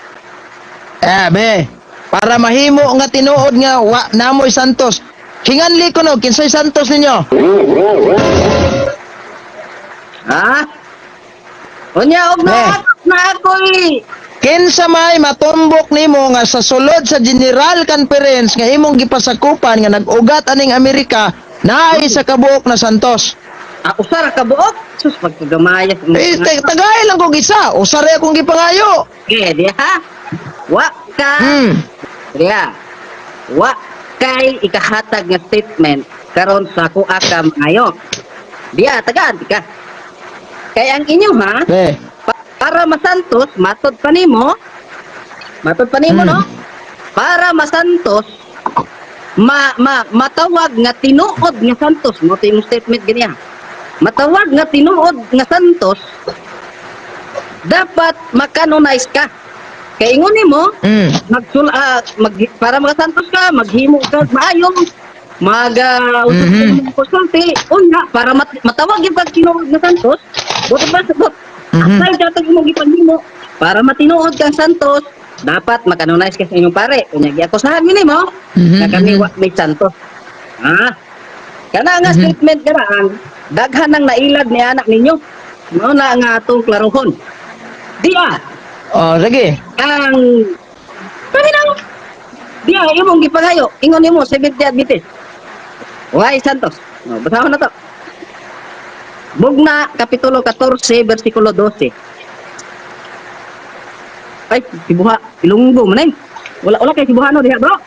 Eh be, para mahimo nga tinuod nga wa namoy santos. Hinganli ko no kinsay santos ninyo? Ha? Unya og Eh. na na ako'y Kinsa may matumbok nimo nga sa sulod sa General Conference nga imong gipasakupan nga nag-ugat aning Amerika naay sa kabuok na Santos. ah, usa ra ka buok. Sus, pagkagamayas. Eh, tagay lang kog isa. Usa ra akong gipangayo. Okay, di ha? Wa ka diha. Wa kay ikahatag nga statement karon sa ako aka maayo. Diha tagaan di ka. Kay ang inyo ha, Be. para masantos, matod pa nimo. Matod pa nimo no? Para masantos, ma, ma matawag nga tinuod nga santos, mo to imong statement ganiya. Matawag nga tinuod nga santos, dapat makanonize ka. Kay ingon nimo, mag, para makasantos ka, maghimo ka maayo, mag konsulti, unya para matawag yung pag tinuod nga santos, buto ba sa bot? Aside ka imong gipaghimo para matinuod kang santos, dapat makanonize ka sa inyong pare. Unya giakusahan mi nimo nga kami wa may santos. Ha? Kana nga statement kanaan, daghan nang nailad ni anak ninyo. Mao na nga atong klarohon. Di ah, Oh, sige. ang paminaw. Di ah, imong gipangayo, ingon nimo Seventh Day Adventist. Why Santos? No, basahon na to. Bugna kapitulo 14 bersikulo 12. Ay, sibuha, Ilonggo man ay. Wala wala kay sibuha no diha, bro.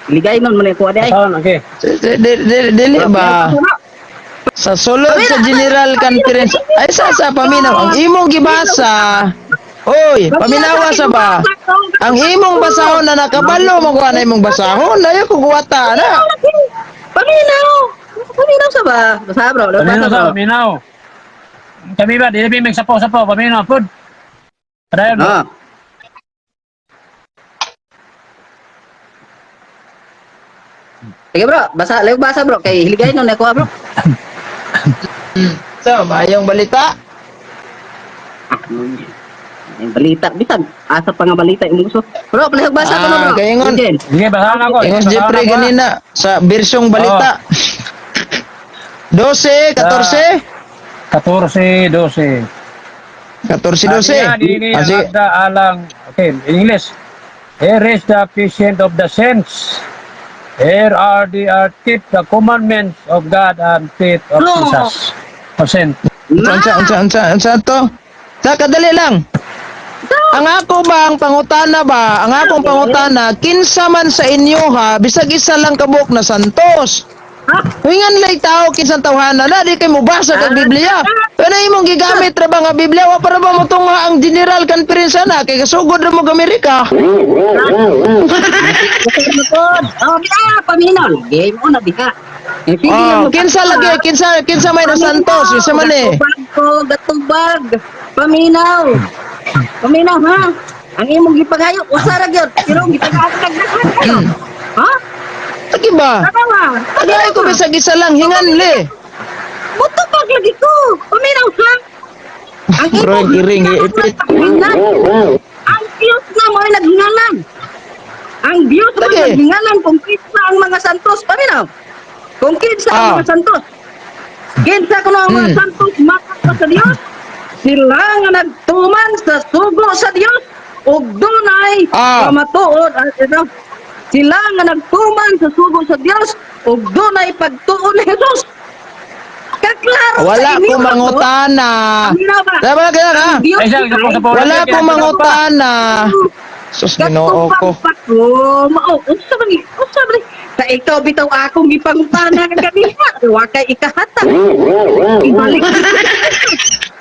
Iligay nun man ko di ay. Basahon, okay. Dili ba? Sa sulod sa General Conference ay sa paminaw ang imong gibasa. Oy, paminawa sa ba? Ang imong basahon na nakabalo mo kuha na imong basahon, ayo ko guwata na. Paminaw. Paminaw sa ba? Basa bro, basa Paminaw bro. sa, paminaw. Kami ba, dili may magsapaw-sapaw, paminaw, pud. Padayon, bro. Ah. Sige bro, basa, layo basa bro, kay hiligay nun ako bro. So, mayong balita. Ang balita, bisan, asa pa nga balita imong gusto. Bro, palihog basa ko no Ah, bro. kay ingon. Eugene. Sige, basahan ako. Ingos Basahan Jeffrey ako, ah. ganina sa bersyong balita. 12, 14, 14, 12. 14, 12. Aniya, dini Ah, ang sige. agda alang, okay, in English. Here is the patient of the saints. Here are the are keep the commandments of God and faith of No. Jesus. Percent. Unsa, unsa, unsa, unsa, unsa to? Sa kadali lang. Ang ako ba ang pangutana ba? Ang akong pangutana, kinsa man sa inyo ha, bisag isa lang kabuok na santos. Ha? Hingan lay tao kinsang tawhana na di kay mobasa kag Biblia. Pero imong gigamit ra ba nga Biblia wa para ba mo tunga ang General Conference na kay kasugod ra mo og Amerika. Bukod. Oh, diha, paminaw. Game on na diha. Eh, sige, Oh, mo- kinsa lagi kinsa kinsa may na santos, kinsa man eh. Gatubag ko, gatubag. Paminaw. Paminaw ha. Ang imong gipagayo, usa ra gyud. Pero ang gipagayo daghan kayo. Ha? Lagi ba? Tama. Tagay ko bisag isa lang hingan le. lagi ko. Paminaw ha. Ang Bro, imong iring, iipit. Ang Diyos na mo'y naghingalan. Ang Diyos na Lagi. naghingalan kung kinsa ang mga santos. Paminaw. Kung kinsa ang mga santos. Kinsa kuno ang mga santos matag pa sa Diyos. Sila nga nagtuman sa sugo sa Diyos ug dunay pamatuod ito. Sila nga nagtuman sa sugo sa Diyos ug dunay pagtuon ni Jesus. Kaklaro Wala sa ko inyo. mangutana. Paminaw ba? Diba kaya ka? Ang Diyos Ay, siya, ay- Wala ko mangutana. Sus, Ginoo ko. Katupang pa ko. Mao, unsa man ni? Unsa man ni? Sa ikaw bitaw akong gipangutana kagabi. Wa kay ikahatag. Ibalik.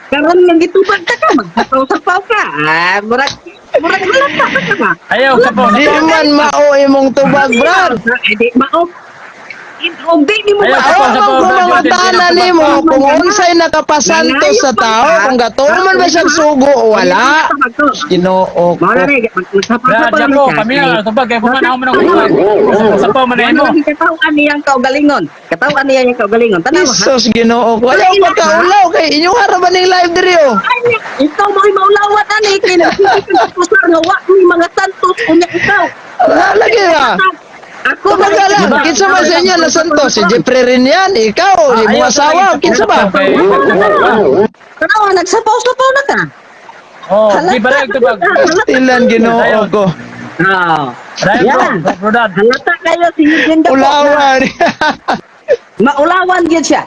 Karon nga gitubag ta ka, magsapaw-sapaw ka. Ah, murag murag halata ka ba? Ayaw, sapaw, Di sapaw. man mao imong tubag, Brad. Eh, di mao. Og di nimo Ayaw, ba? sapaw, Ayaw man sapaw, ko Brad. mangutana nimo kung unsay nakapasantos sa tao, kung gatuman ba siyang sugo o wala. Ginoo ko. Mao na ni, Brad, magsapaw-sapaw Jaco, na siya. kami na, tubag, kaya puman ako man ang tubag. Sapaw man na imo. Ano katawan niyang kaugalingon. Katawan niya yung kaugalingon. Tanaw ha. Jesus, Ginoo ko. Ayaw pagkaulaw kay inyong harapan ning live diri oh. Ay, ikaw mo'y maulawat ani kay nagsisigil nga wa ni mga santos unya ikaw. Ah, lagi ba? Ako Kumbaga lang, kinsa man sa inyo na santos? Si Jeffrey rin yan, ikaw, imong asawa, kinsa ba? Tanaw, nagsapaw-sapaw na ka. Oh, di ba rin tubag? Pastilan, Ginoo ko. Ah. Right, bro, Yan. bro, Dad. Halata kayo si Eugene Dapo. Ulawan. Maulawan gyud siya.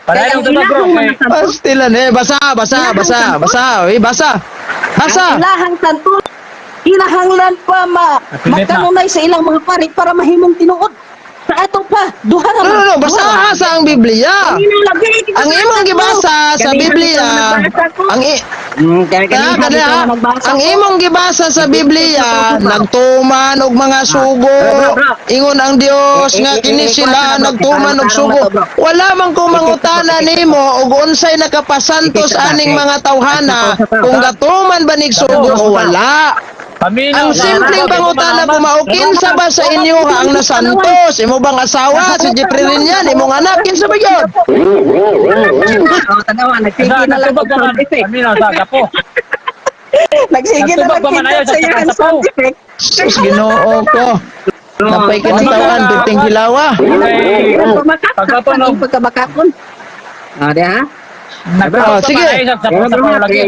Pareho Kaya ang tubag, bro. ilahang mga Kay- santos, Pastilan eh, basa, basa, basa, basa, eh, basa. Basa. ang ilahang santos, kinahanglan pa Napilit na. magkanunay sa ilang mga pari para mahimong tinuod. Sa ato pa, duha ra No, man. no, no, Duha basaha ra. sa ang Biblia. Kanina lagi, Ang imong gibasa sa Kanina Biblia, bitaw nagbasa ko. ang i Kaya Kaya kanina kada bitaw nagbasa ang ko. imong gibasa sa Biblia, nagtuman og mga sugo. Bro, bro. Ingon ang Dios Eh, nga eh, kini eh, sila eh, bro, nagtuman og eh, sugo. bro. Wala man ko mangutana nimo og unsay nakapasantos Eh, aning mga tawhana kung gatuman ba nig sugo o wala. Paminaw. Ang simpleng pangutana ko mao, kinsa ba sa inyo ang nasantos? Imo bang asawa si Jeffrey rin yan, imong anak kinsa ba yun? Oh, tanawa, nagsige na lang Nagtubag og ka man. sound effect. Paminaw sa gapo. Nagsige na Nagtubag lang pa man ayaw sa sa iyang sapaw. sound effect. Sus, Ginoo ko. Napay kinatawan, piting hilawa. Okay. Pagkamakak, Pagkatunog. pagkamakakon. Ah, di ha? Nagtubag Oh, ka sige. man ayaw sa sapaw lagi.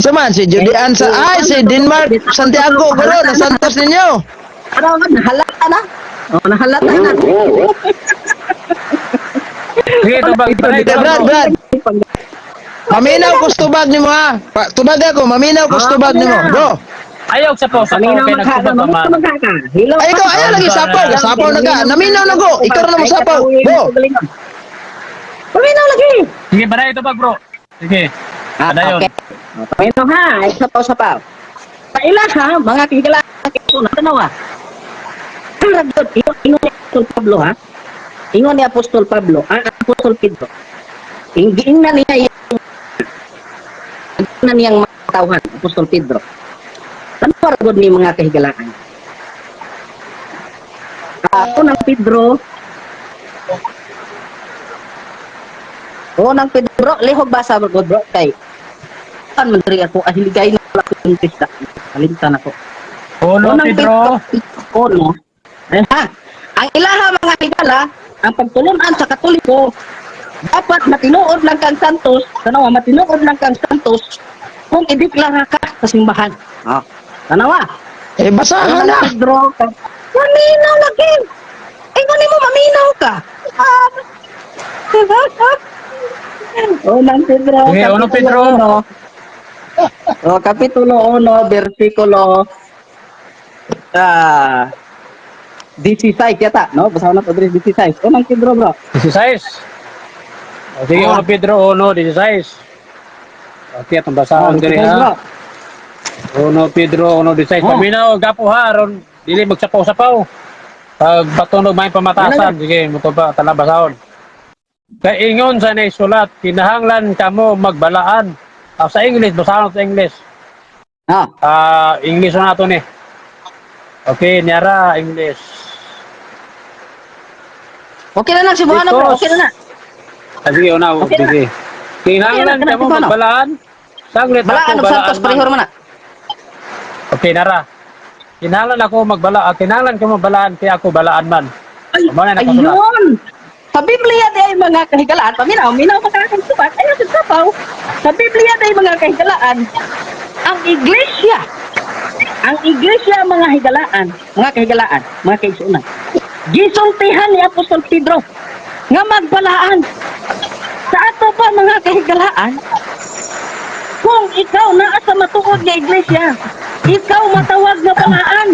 Saman, si Judean sa, ay, si Denmark, Santiago, guro, nasantos ninyo. Ano, nahalata na. Oh, nahalata na. Sige, tubag. Eh, Brad, Brad, maminaw ko sa tubag nimo ha. Tubag ako, maminaw ko sa tubag nimo. Bro, Ayaw sa sapaw, sapaw Paminaw kay maghaka, nagtubag ka man. maghaka. Hilaw ay, ikaw, pa. ayaw lagi sapaw, sapaw na ka. Naminaw na ko, ikaw na mo sapaw. Bro, Paminaw lagi. Sige, padayon tubag, bro. Sige. Ah, Padayon. okay. Paminaw ha, ay sapaw sapaw. Sa ila ha, mga kigala, na tanawa. Karagdot, ingon ni Apostol Pablo ha. Ingon ni Apostol Pablo, ang Apostol Pedro. Ingna niya yung ingna niyang mga tawhan, Apostol Pedro. Tanawa ragod ni mga kahigalaan. Unang Pedro, Unang Pedro, lihog basa bro, bro, kay kan man diri ako ahiligay na wala ko yung pista. Kalimtan ako. Uno, Unang Pedro. Uno. Eh, ha? Ang ilaha mga higala, ang pagtulunan sa Katoliko, dapat matinuod lang kang santos, tanawa, matinuod lang kang santos kung ideklara ka sa simbahan. Ah. Tanawa. eh, basahan Unang na. Pedro, maminaw lagi. Eh, kunin mo, maminaw ka. Ah. Unang Pedro, Sige, Unang Kapitulo Pedro. uno. Oh, Kapitulo 1, versikulo 16 yata, no? Basta na Padre 16. Unang Pedro, bro. 16. O, sige, Ah. uno Pedro, uno, 16. Okay, atong basahon diri 16, bro. ha. Uno Pedro, uno, 16. Oh. Paminaw, gapo ha, aron dili magsapaw-sapaw. Pag patunog may pamatasan, sige, mo pa tala basahon. Kay ingon sa naisulat, kinahanglan kamo magbalaan. Ah, sa English, basahon sa English. Ah, Ah, English na nato ni. Okay, niara English. okay na lang si Buhano, bro. Okay na na. Ah, sige, una, Okay na. sige. Kinahanglan Ayun, ka mo ano? magbalaan. Saglit Balaan ako og santos balaan pareho man. man na. Okay, nara. Kinahanglan ako magbala, kinahanglan ka mo balaan kay ako balaan man. Ay, Amo na nakasulat. ayun! Sa Biblia di ay mga kahigalaan, paminaw, minaw pa kakang tubag, ayaw sa sapaw. Sa Biblia di ay mga kahigalaan, ang iglesia mga higalaan, mga kahigalaan, mga kaigsunan, gisultihan ni Apostol Pedro nga magbalaan. Sa ato pa mga kahigalaan, kung ikaw naa sa matuod nga iglesia, ikaw matawag nga balaan.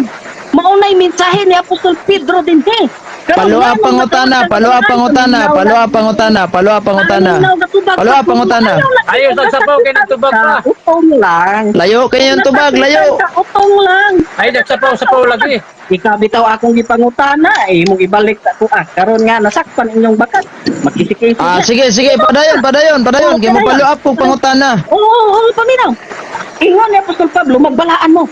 Maunay mensahe ni Apostol Pedro dinhi. Karon Palua nganong pangutana, matawag ka palua balaan, pangutana, paminaw palua na- pangutana, palua pangutana. Paminaw nga tubag Palua sa pangutana. puno. Ayaw lang, Ayaw sa sapaw, kay nagtubag ka. Utong lang. Layo kayo yung tubag, layo. Sa utong lang. Ay, nagsapaw sapaw lagi. Ikaw bitaw akong gipangutana, eh, imong ibalik sa kuha. Karon nga nasakpan inyong bakat. Magkisi-kisi Ah, na. sige, sige, padayon, padayon, padayon. Kay mo follow up kog pangutana. Oo, oo, oo, paminaw. Ingon ni Apostol Pablo, magbalaan mo.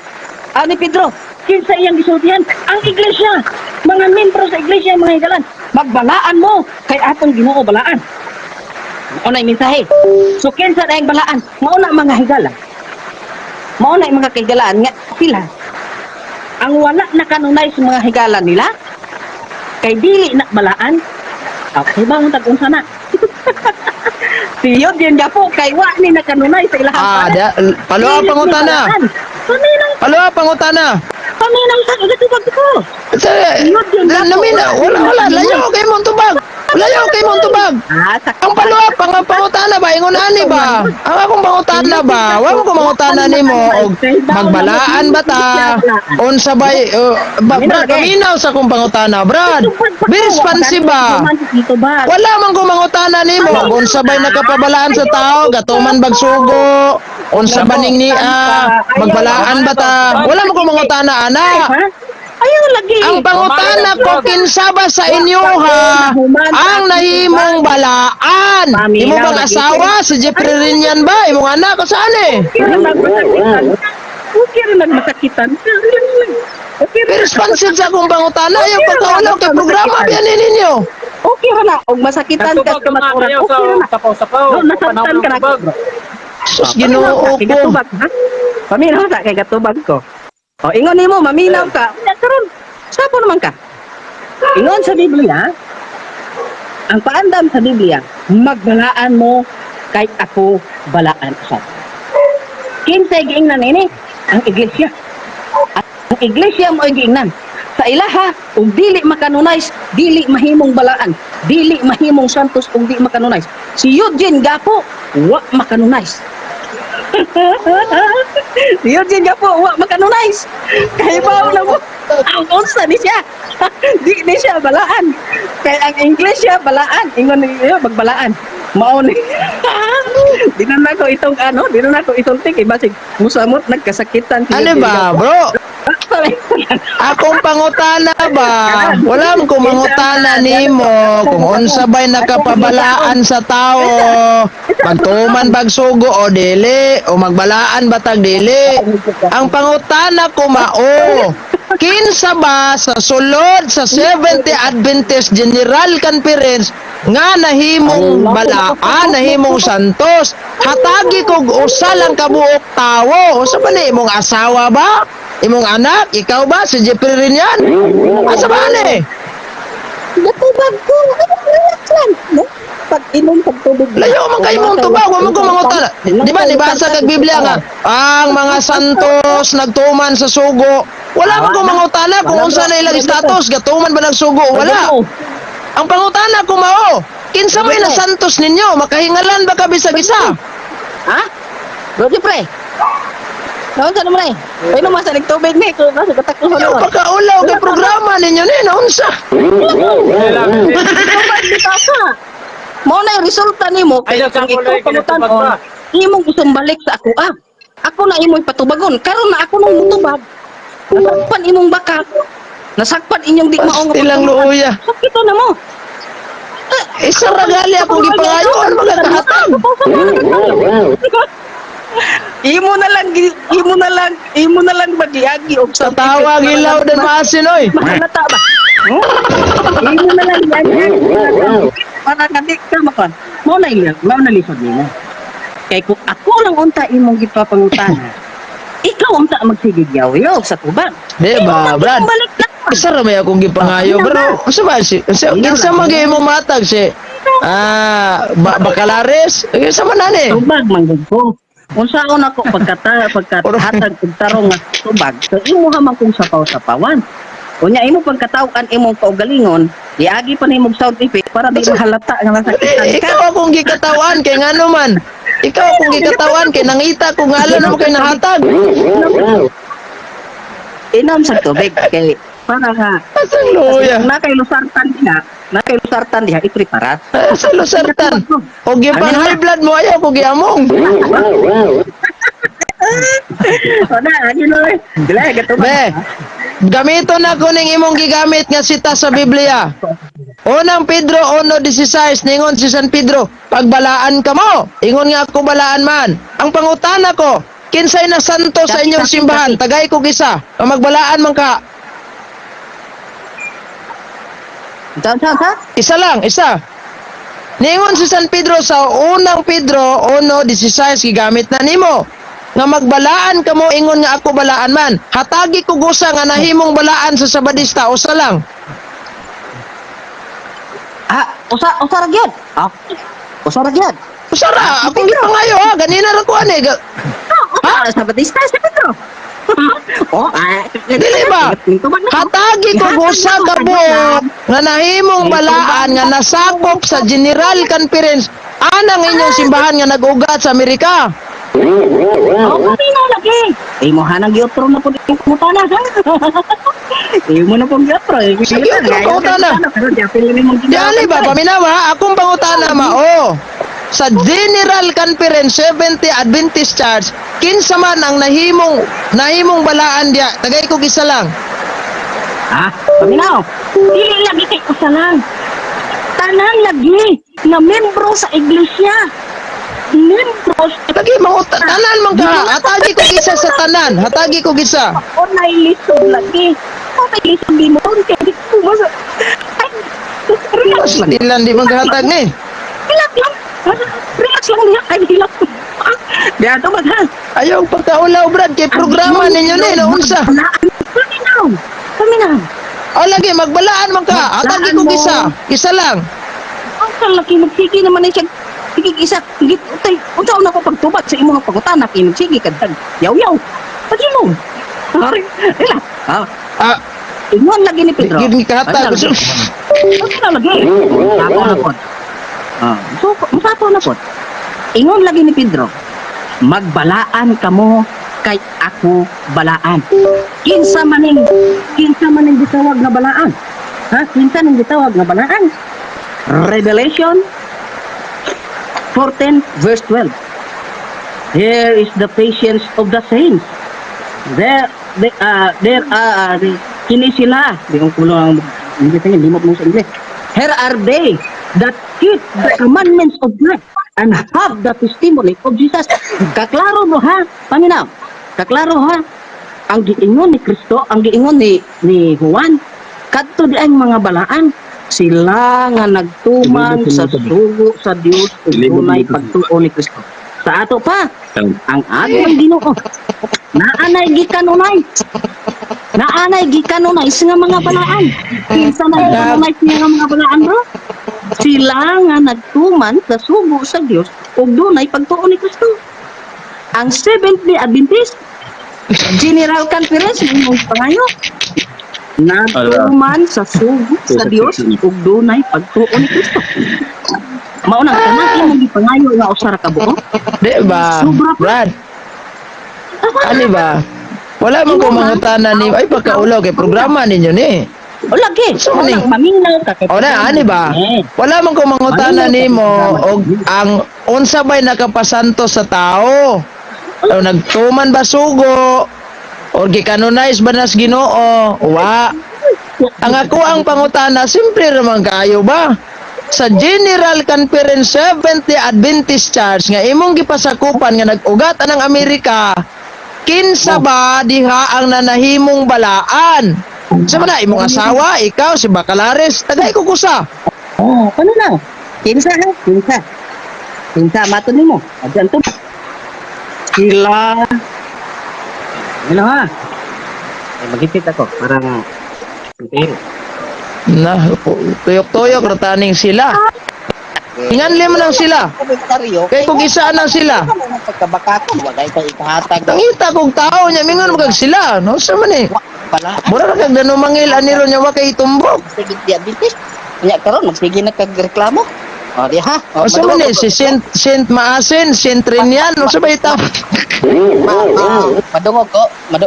Ani Pedro, kinsa iyang gisultihan? Ang iglesia, mga membro sa iglesia, mga higalan, magbalaan mo kay atong Ginoo balaan. Mao na yung mensahe. So kinsa na yung balaan? Mao na mga higala. Mao na yung mga kahigalaan nga sila. Ang wala na kanunay sa mga higala nila kay dili na balaan. Okay ba ang tag-unsa na? Si Yod yun nga po, kay wa ni nakanunay sa ilahang Ah, balaan. da, palua Dili ni pangutana. balaan. Paminaw, Palua pangutana. paminaw sa gatubag ko. Sa, namina, wala, wala, layo kay mong tubag. Layo kay mong tubag. Ah, sa Ang palua pang pangutana ba ingon ani ba? Ang akong pangutana ba? Wa mo ko mangutana nimo og magbalaan ba ta? Unsa bay ba, Brad, paminaw sa akong pangutana, Brad. Be responsive ba? Wala man ko mangutana nimo og unsa bay nakapabalaan sa tao, gatuman bagsugo, unsa ba ning nia, magbalaan ba ta? Wala man ko mangutana ana. Ayaw lagi. Ang pangutana ko kinsa ba sa inyo ha ang nahimong balaan? Imo bang asawa si Jeffrey Rinyan ba? Imong anak ko saan eh? Okay ra lang masakitan. Okay ra lang masakitan. Okay ra. Be responsive sa akong pangutana. Ayaw pagkaulaw kay programa biyan ninyo. Okay ra na og masakitan ka Nagtubag sa ka nga maturan. ayaw Okay ra na. sa sapaw-sapaw. No, nasabtan ka na. Tubag. Sus, Ginoo Kay ko. gatubag, ha? Paminaw sa kay gatubag ko. O ingon nimo maminaw ka. Unya karon sabo naman ka. Ingon sa Biblia, ang paandam sa Biblia, magbalaan mo kay ako balaan usab. Kinsay giingnan ini? Ang iglesia. Ang iglesia mo ay giingnan. Sa ilaha, ug dili makanunay, dili mahimong balaan, dili mahimong santos ug di makanunay. Si Eugene Gapo, wa makanunay. Si Eugene Gapo, wa makanunay. Kahibaw na mo. Ang unsa ni siya. Di ni siya balaan. Kay ang iglesia balaan, ingon ni iyo magbalaan. Mao ni. Di na nako itong ano, di na nako isulti kay basig musamot nagkasakitan si Ano Eugene ba, Gapo. bro? Akong pangutana ba? Wala man ko mangutana nimo kung unsa bay nakapabalaan sa tao. Magtuman bagsugo o dili o magbalaan ba tag dili. Ang pangutana ko mao. Kinsa ba sa sulod sa 70 Adventist General Conference nga nahimong balaan, nahimong santos? Hatagi kog usa lang kabuok tawo. Usa ba ni imong asawa ba? Imong anak? Ikaw ba? Si Jeffrey rin yan? Asa ba ni? Gatubag ko. Ano relax lang. No? Pag inom pag tubig. Layo man kayo mong tubag, wa man ko mangutana. Di ba nibasa kag Biblia nga ang mga santos nagtuman sa sugo. Wala man ko mangutana kung unsa na ilang status, gatuman ba nagsugo? Wala. Ang pangutana ko mao, kinsa may nasantos ninyo? Makahingalan ba ka bisag isa? Ha? Bro, pre. Naon sa naman eh? Ay naman sa nagtubig ni ko kasi kataklo Ayaw naman. pagkaulaw kay programa ninyo ni naunsa. Tubag di ka ka. Mao na yung resulta nimo Ay, kay kung nagsakulay, ikaw kinatubag pangutan-on, pa. imong isumbalik sa ako ah. Ako na imoy patubagon. Karon na ako nang mutubag. Nasakpan imong baka. Nasakpan inyong di mao nga Pasti lang pagtuman. luoya. Sakito na mo. Isa ra gali akong gipangayon mga kahatag. Imo na lang imo na lang imo na lang magiagi og Sa tawa gilaw dan maasin oy. Mahalata ba? Imo na lang yan. Para Para nga di ka makon. Mao na iya, mao na lisod nimo. Kay kung ako lang unta imong gipapangutana, ikaw unta magsigig yaw sa tubag. Di ba, Brad? Balik na. Isa ra may akong gipangayo, bro. Unsa ba si unsa kinsa man gyud mo matag si Bacalares? Kinsa man ani? Tubag man gud ko. Unsaon ako pagkata pagkahatag og tarong nga tubag, so imo man kung sapaw-sapawan. Unya imo pagkataw-an imong kaugalingon, iagi pa nimo sound effect para di mahalata nga nasakitan Eh, ka. ikaw akong gikatawan kay ngano man. Ikaw akong gikatawan kay nangita ko ngalo na mo kay nahatag. Inom sa tubig kay para nga Asang luya. na kay Lusartan diha, na kay Lusartan diha ipreparat. Sa Lusartan. O gipang high blood mo ayaw ko giamong. O na, ano na. Dili gatubag. Be, gamiton na ko ning imong gigamit nga sita sa Biblia. Unang Pedro 1:16, ningon si San Pedro, pagbalaan ka mo. Ingon nga ako balaan man. Ang pangutana ko, kinsay na santo sa inyong simbahan, tagay ko isa, nga magbalaan man ka. Unsa unsa unsa? Isa lang, isa. Ningon si San Pedro sa Unang Pedro 1:16, gigamit na nimo nga magbalaan kamo, ingon nga ako balaan man. Hatagi ko gusa nga nahimong balaan sa Sabadista, usa lang. Ah, usa usa ra gyud. Ah, usa ra gyud. Usa ra, akong gipangayo ha, ganina ra ko ani. Ah, sa Batista si Pedro. Oh, ah, Dili ba? Hatagi ko gusa ka buok nga nahimong balaan nga nasakop sa General Conference anang inyong simbahan nga nag-ugat sa Amerika. Oh, paminaw lagi. Imo hanang giotro na pud imong pangutana ha. Imo na pong giotro. Sa giotro pangutana. Pero di apil ni mong Di ali ba paminawa akong pangutana mao. Sa General Conference 70 Adventist Church, kinsa man ang nahimong nahimong balaan diya, tagay ko isa lang. Ha? Paminaw. Dili lagi kay usa lang. Tanan lagi nga membro sa iglesia. Membro sa Lagi manguta tanan man ka, hatagi ko isa sa tanan, hatagi ko isa. Onay lisod lagi. Onay lisod di mo kay di ko mas. Ay, relax lang. Tilan di man kahatag ni. Relax lang. Relax lang diha. Ay, hilak. Diha to ha. Ayaw pagkaulaw brad kay programa ninyo ni naunsa. Paminaw. Paminaw. O lagi magbalaan man ka, hatagi ko isa, isa lang. Ang kalaki magsige naman ni siya. Sige isa, git utay. Unsa una ko pagtubat sa imong pangutana kay magsige kadtag. Yaw-yaw. Pagilom. Relax. Ah, Ah, ingon lagi ni Pedro. gid ni kahatag. Unsa lagi? Ako na pod. Ah, so musapo na pod. Ingon lagi ni Pedro. Magbalaan kamo kay ako balaan. Kinsa maning gitawag nga balaan? Ha? Kinsa ning gitawag nga balaan? Revelation 14 verse 12. Here is the patience of the saints. There they, there kini sila, di ko kulo ang hindi tayo limot mo sa English. Here are they that keep the commandments of God and have the testimony of Jesus. Kaklaro mo ha, paminaw. Kaklaro ha. Ang giingon ni Kristo, ang giingon ni Juan, kadto di ang mga balaan, sila nga nagtuman sa sugo sa Dios ug dunay pagtuo ni Kristo. Sa ato pa, ang atong Ginoo naanay gikanunay. Naanay gikanunay sa nga mga balaan. Kinsa man gikanunay sa nga mga balaan bro? Sila nga nagtuman sa sugo sa Dios ug dunay pagtuo ni Kristo. Ang Seventh Day Adventist General Conference imong pangayo nagtuman sa sugo sa Dios ug dunay pagtuo ni Kristo. Mao na kanang imong gipangayo nga usa ra ka buok. Di ba? Sobra pa. Brad. Ano ba? Wala man ko mangutana ni ay pagkaulaw kay programa ninyo ni. O lagi, So, so, ni- maminaw ka kay O na, ani ba? Eh. Wala man ko mangutana nimo og ang unsa bay nakapasanto sa tao. O nagtuman ba sugo? Or gikanonize ba nas Ginoo? Wa. Ang ako ang pangutana, simple raman kaayo ba? Sa General Conference 70 Adventist Church nga imong gipasakupan nga nag-ugat anang Amerika, kinsa ba diha ang nanahimong balaan? Sa man na imong asawa, ikaw si Bacalares, tagay ko kusa. Oh, paano na? Kinsa ha? Kinsa? Kinsa mato nimo? Adyan to. Sila. Ano ha? Ay, magipit ako para nga. Okay. Na, tuyok-tuyok rataning sila. Inganli mo lang sila. Komentaryo. Kay kung isaan lang sila. Pagkabakakon, wala kay ikahatag. Nangita kong tao niya mingon magag sila, no? Sa man eh. Pala. Mura ra kag danumangil ani ron niya wa kay tumbok. Sige diabetes. Nya karon magsige na kag reklamo. O di ha. O sa man eh, si Saint Maasin, Saint Rinian, o sa ba ita? Madungog ko,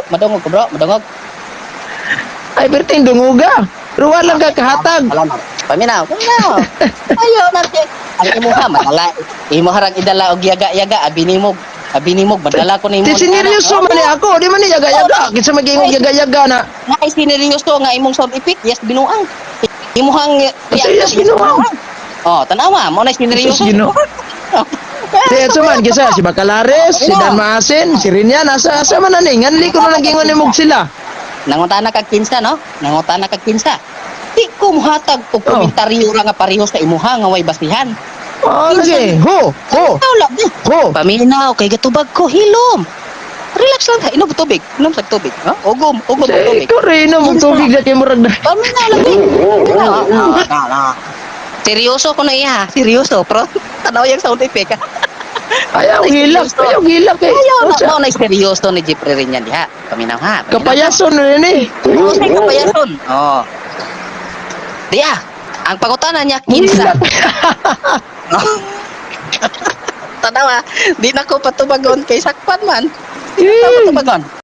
madungog ko bro, madungog. Ay, berting dunguga. Pero walang ka kahatag. Alam mo. Paminaw, paminaw. Ayo na siya. Ang imuha madala. Imuha rang idala og yaga-yaga abi nimo. Abi nimo madala ko nimo. Ti sineryoso man ni ako, di man ni yaga-yaga. Kinsa magingong yaga-yaga na. Nga ay sineryoso nga imong sound effect, yes binuang. Imuhang Yes, binuang. Oh, tanawa mo na sineryoso. Yes, Ginoo. Di ito man kisa si Bacalares, si Dan Maasin, si Rinian, asa asa man ani nganli ko na lang gingon nimog sila. Nangutana kag kinsa no? Nangutana kag kinsa. Di ko muhatag og Oh. komentaryo ra nga pareho sa imuha nga way basihan. Oh, lagi. Ho, ho, Ikaw lang di. ho. Paminaw kay gatubag ko hilom. Relax lang ta, inom tubig, inom sa tubig, ha? Ugom, ugom og Eh, tubig. ikaw rin mo tubig na kay murag na. Paminaw lang di. Paminaw. Ah, ah, ah. Seryoso ko na iya, seryoso, pero tanaw yung sound effect. Ha? Ayaw gilak, ayaw gilak eh. Ayaw na Unsa? mo na seryoso ni Jeffrey rin yan diha. Paminaw ha. Paminaw. Kapayason na rin eh. Oo, say kapayason. Oh. Diya, ang pangutana niya kinsa. Tanawa, di na ko patubagon kay sakpan man. Di na ko patubagon.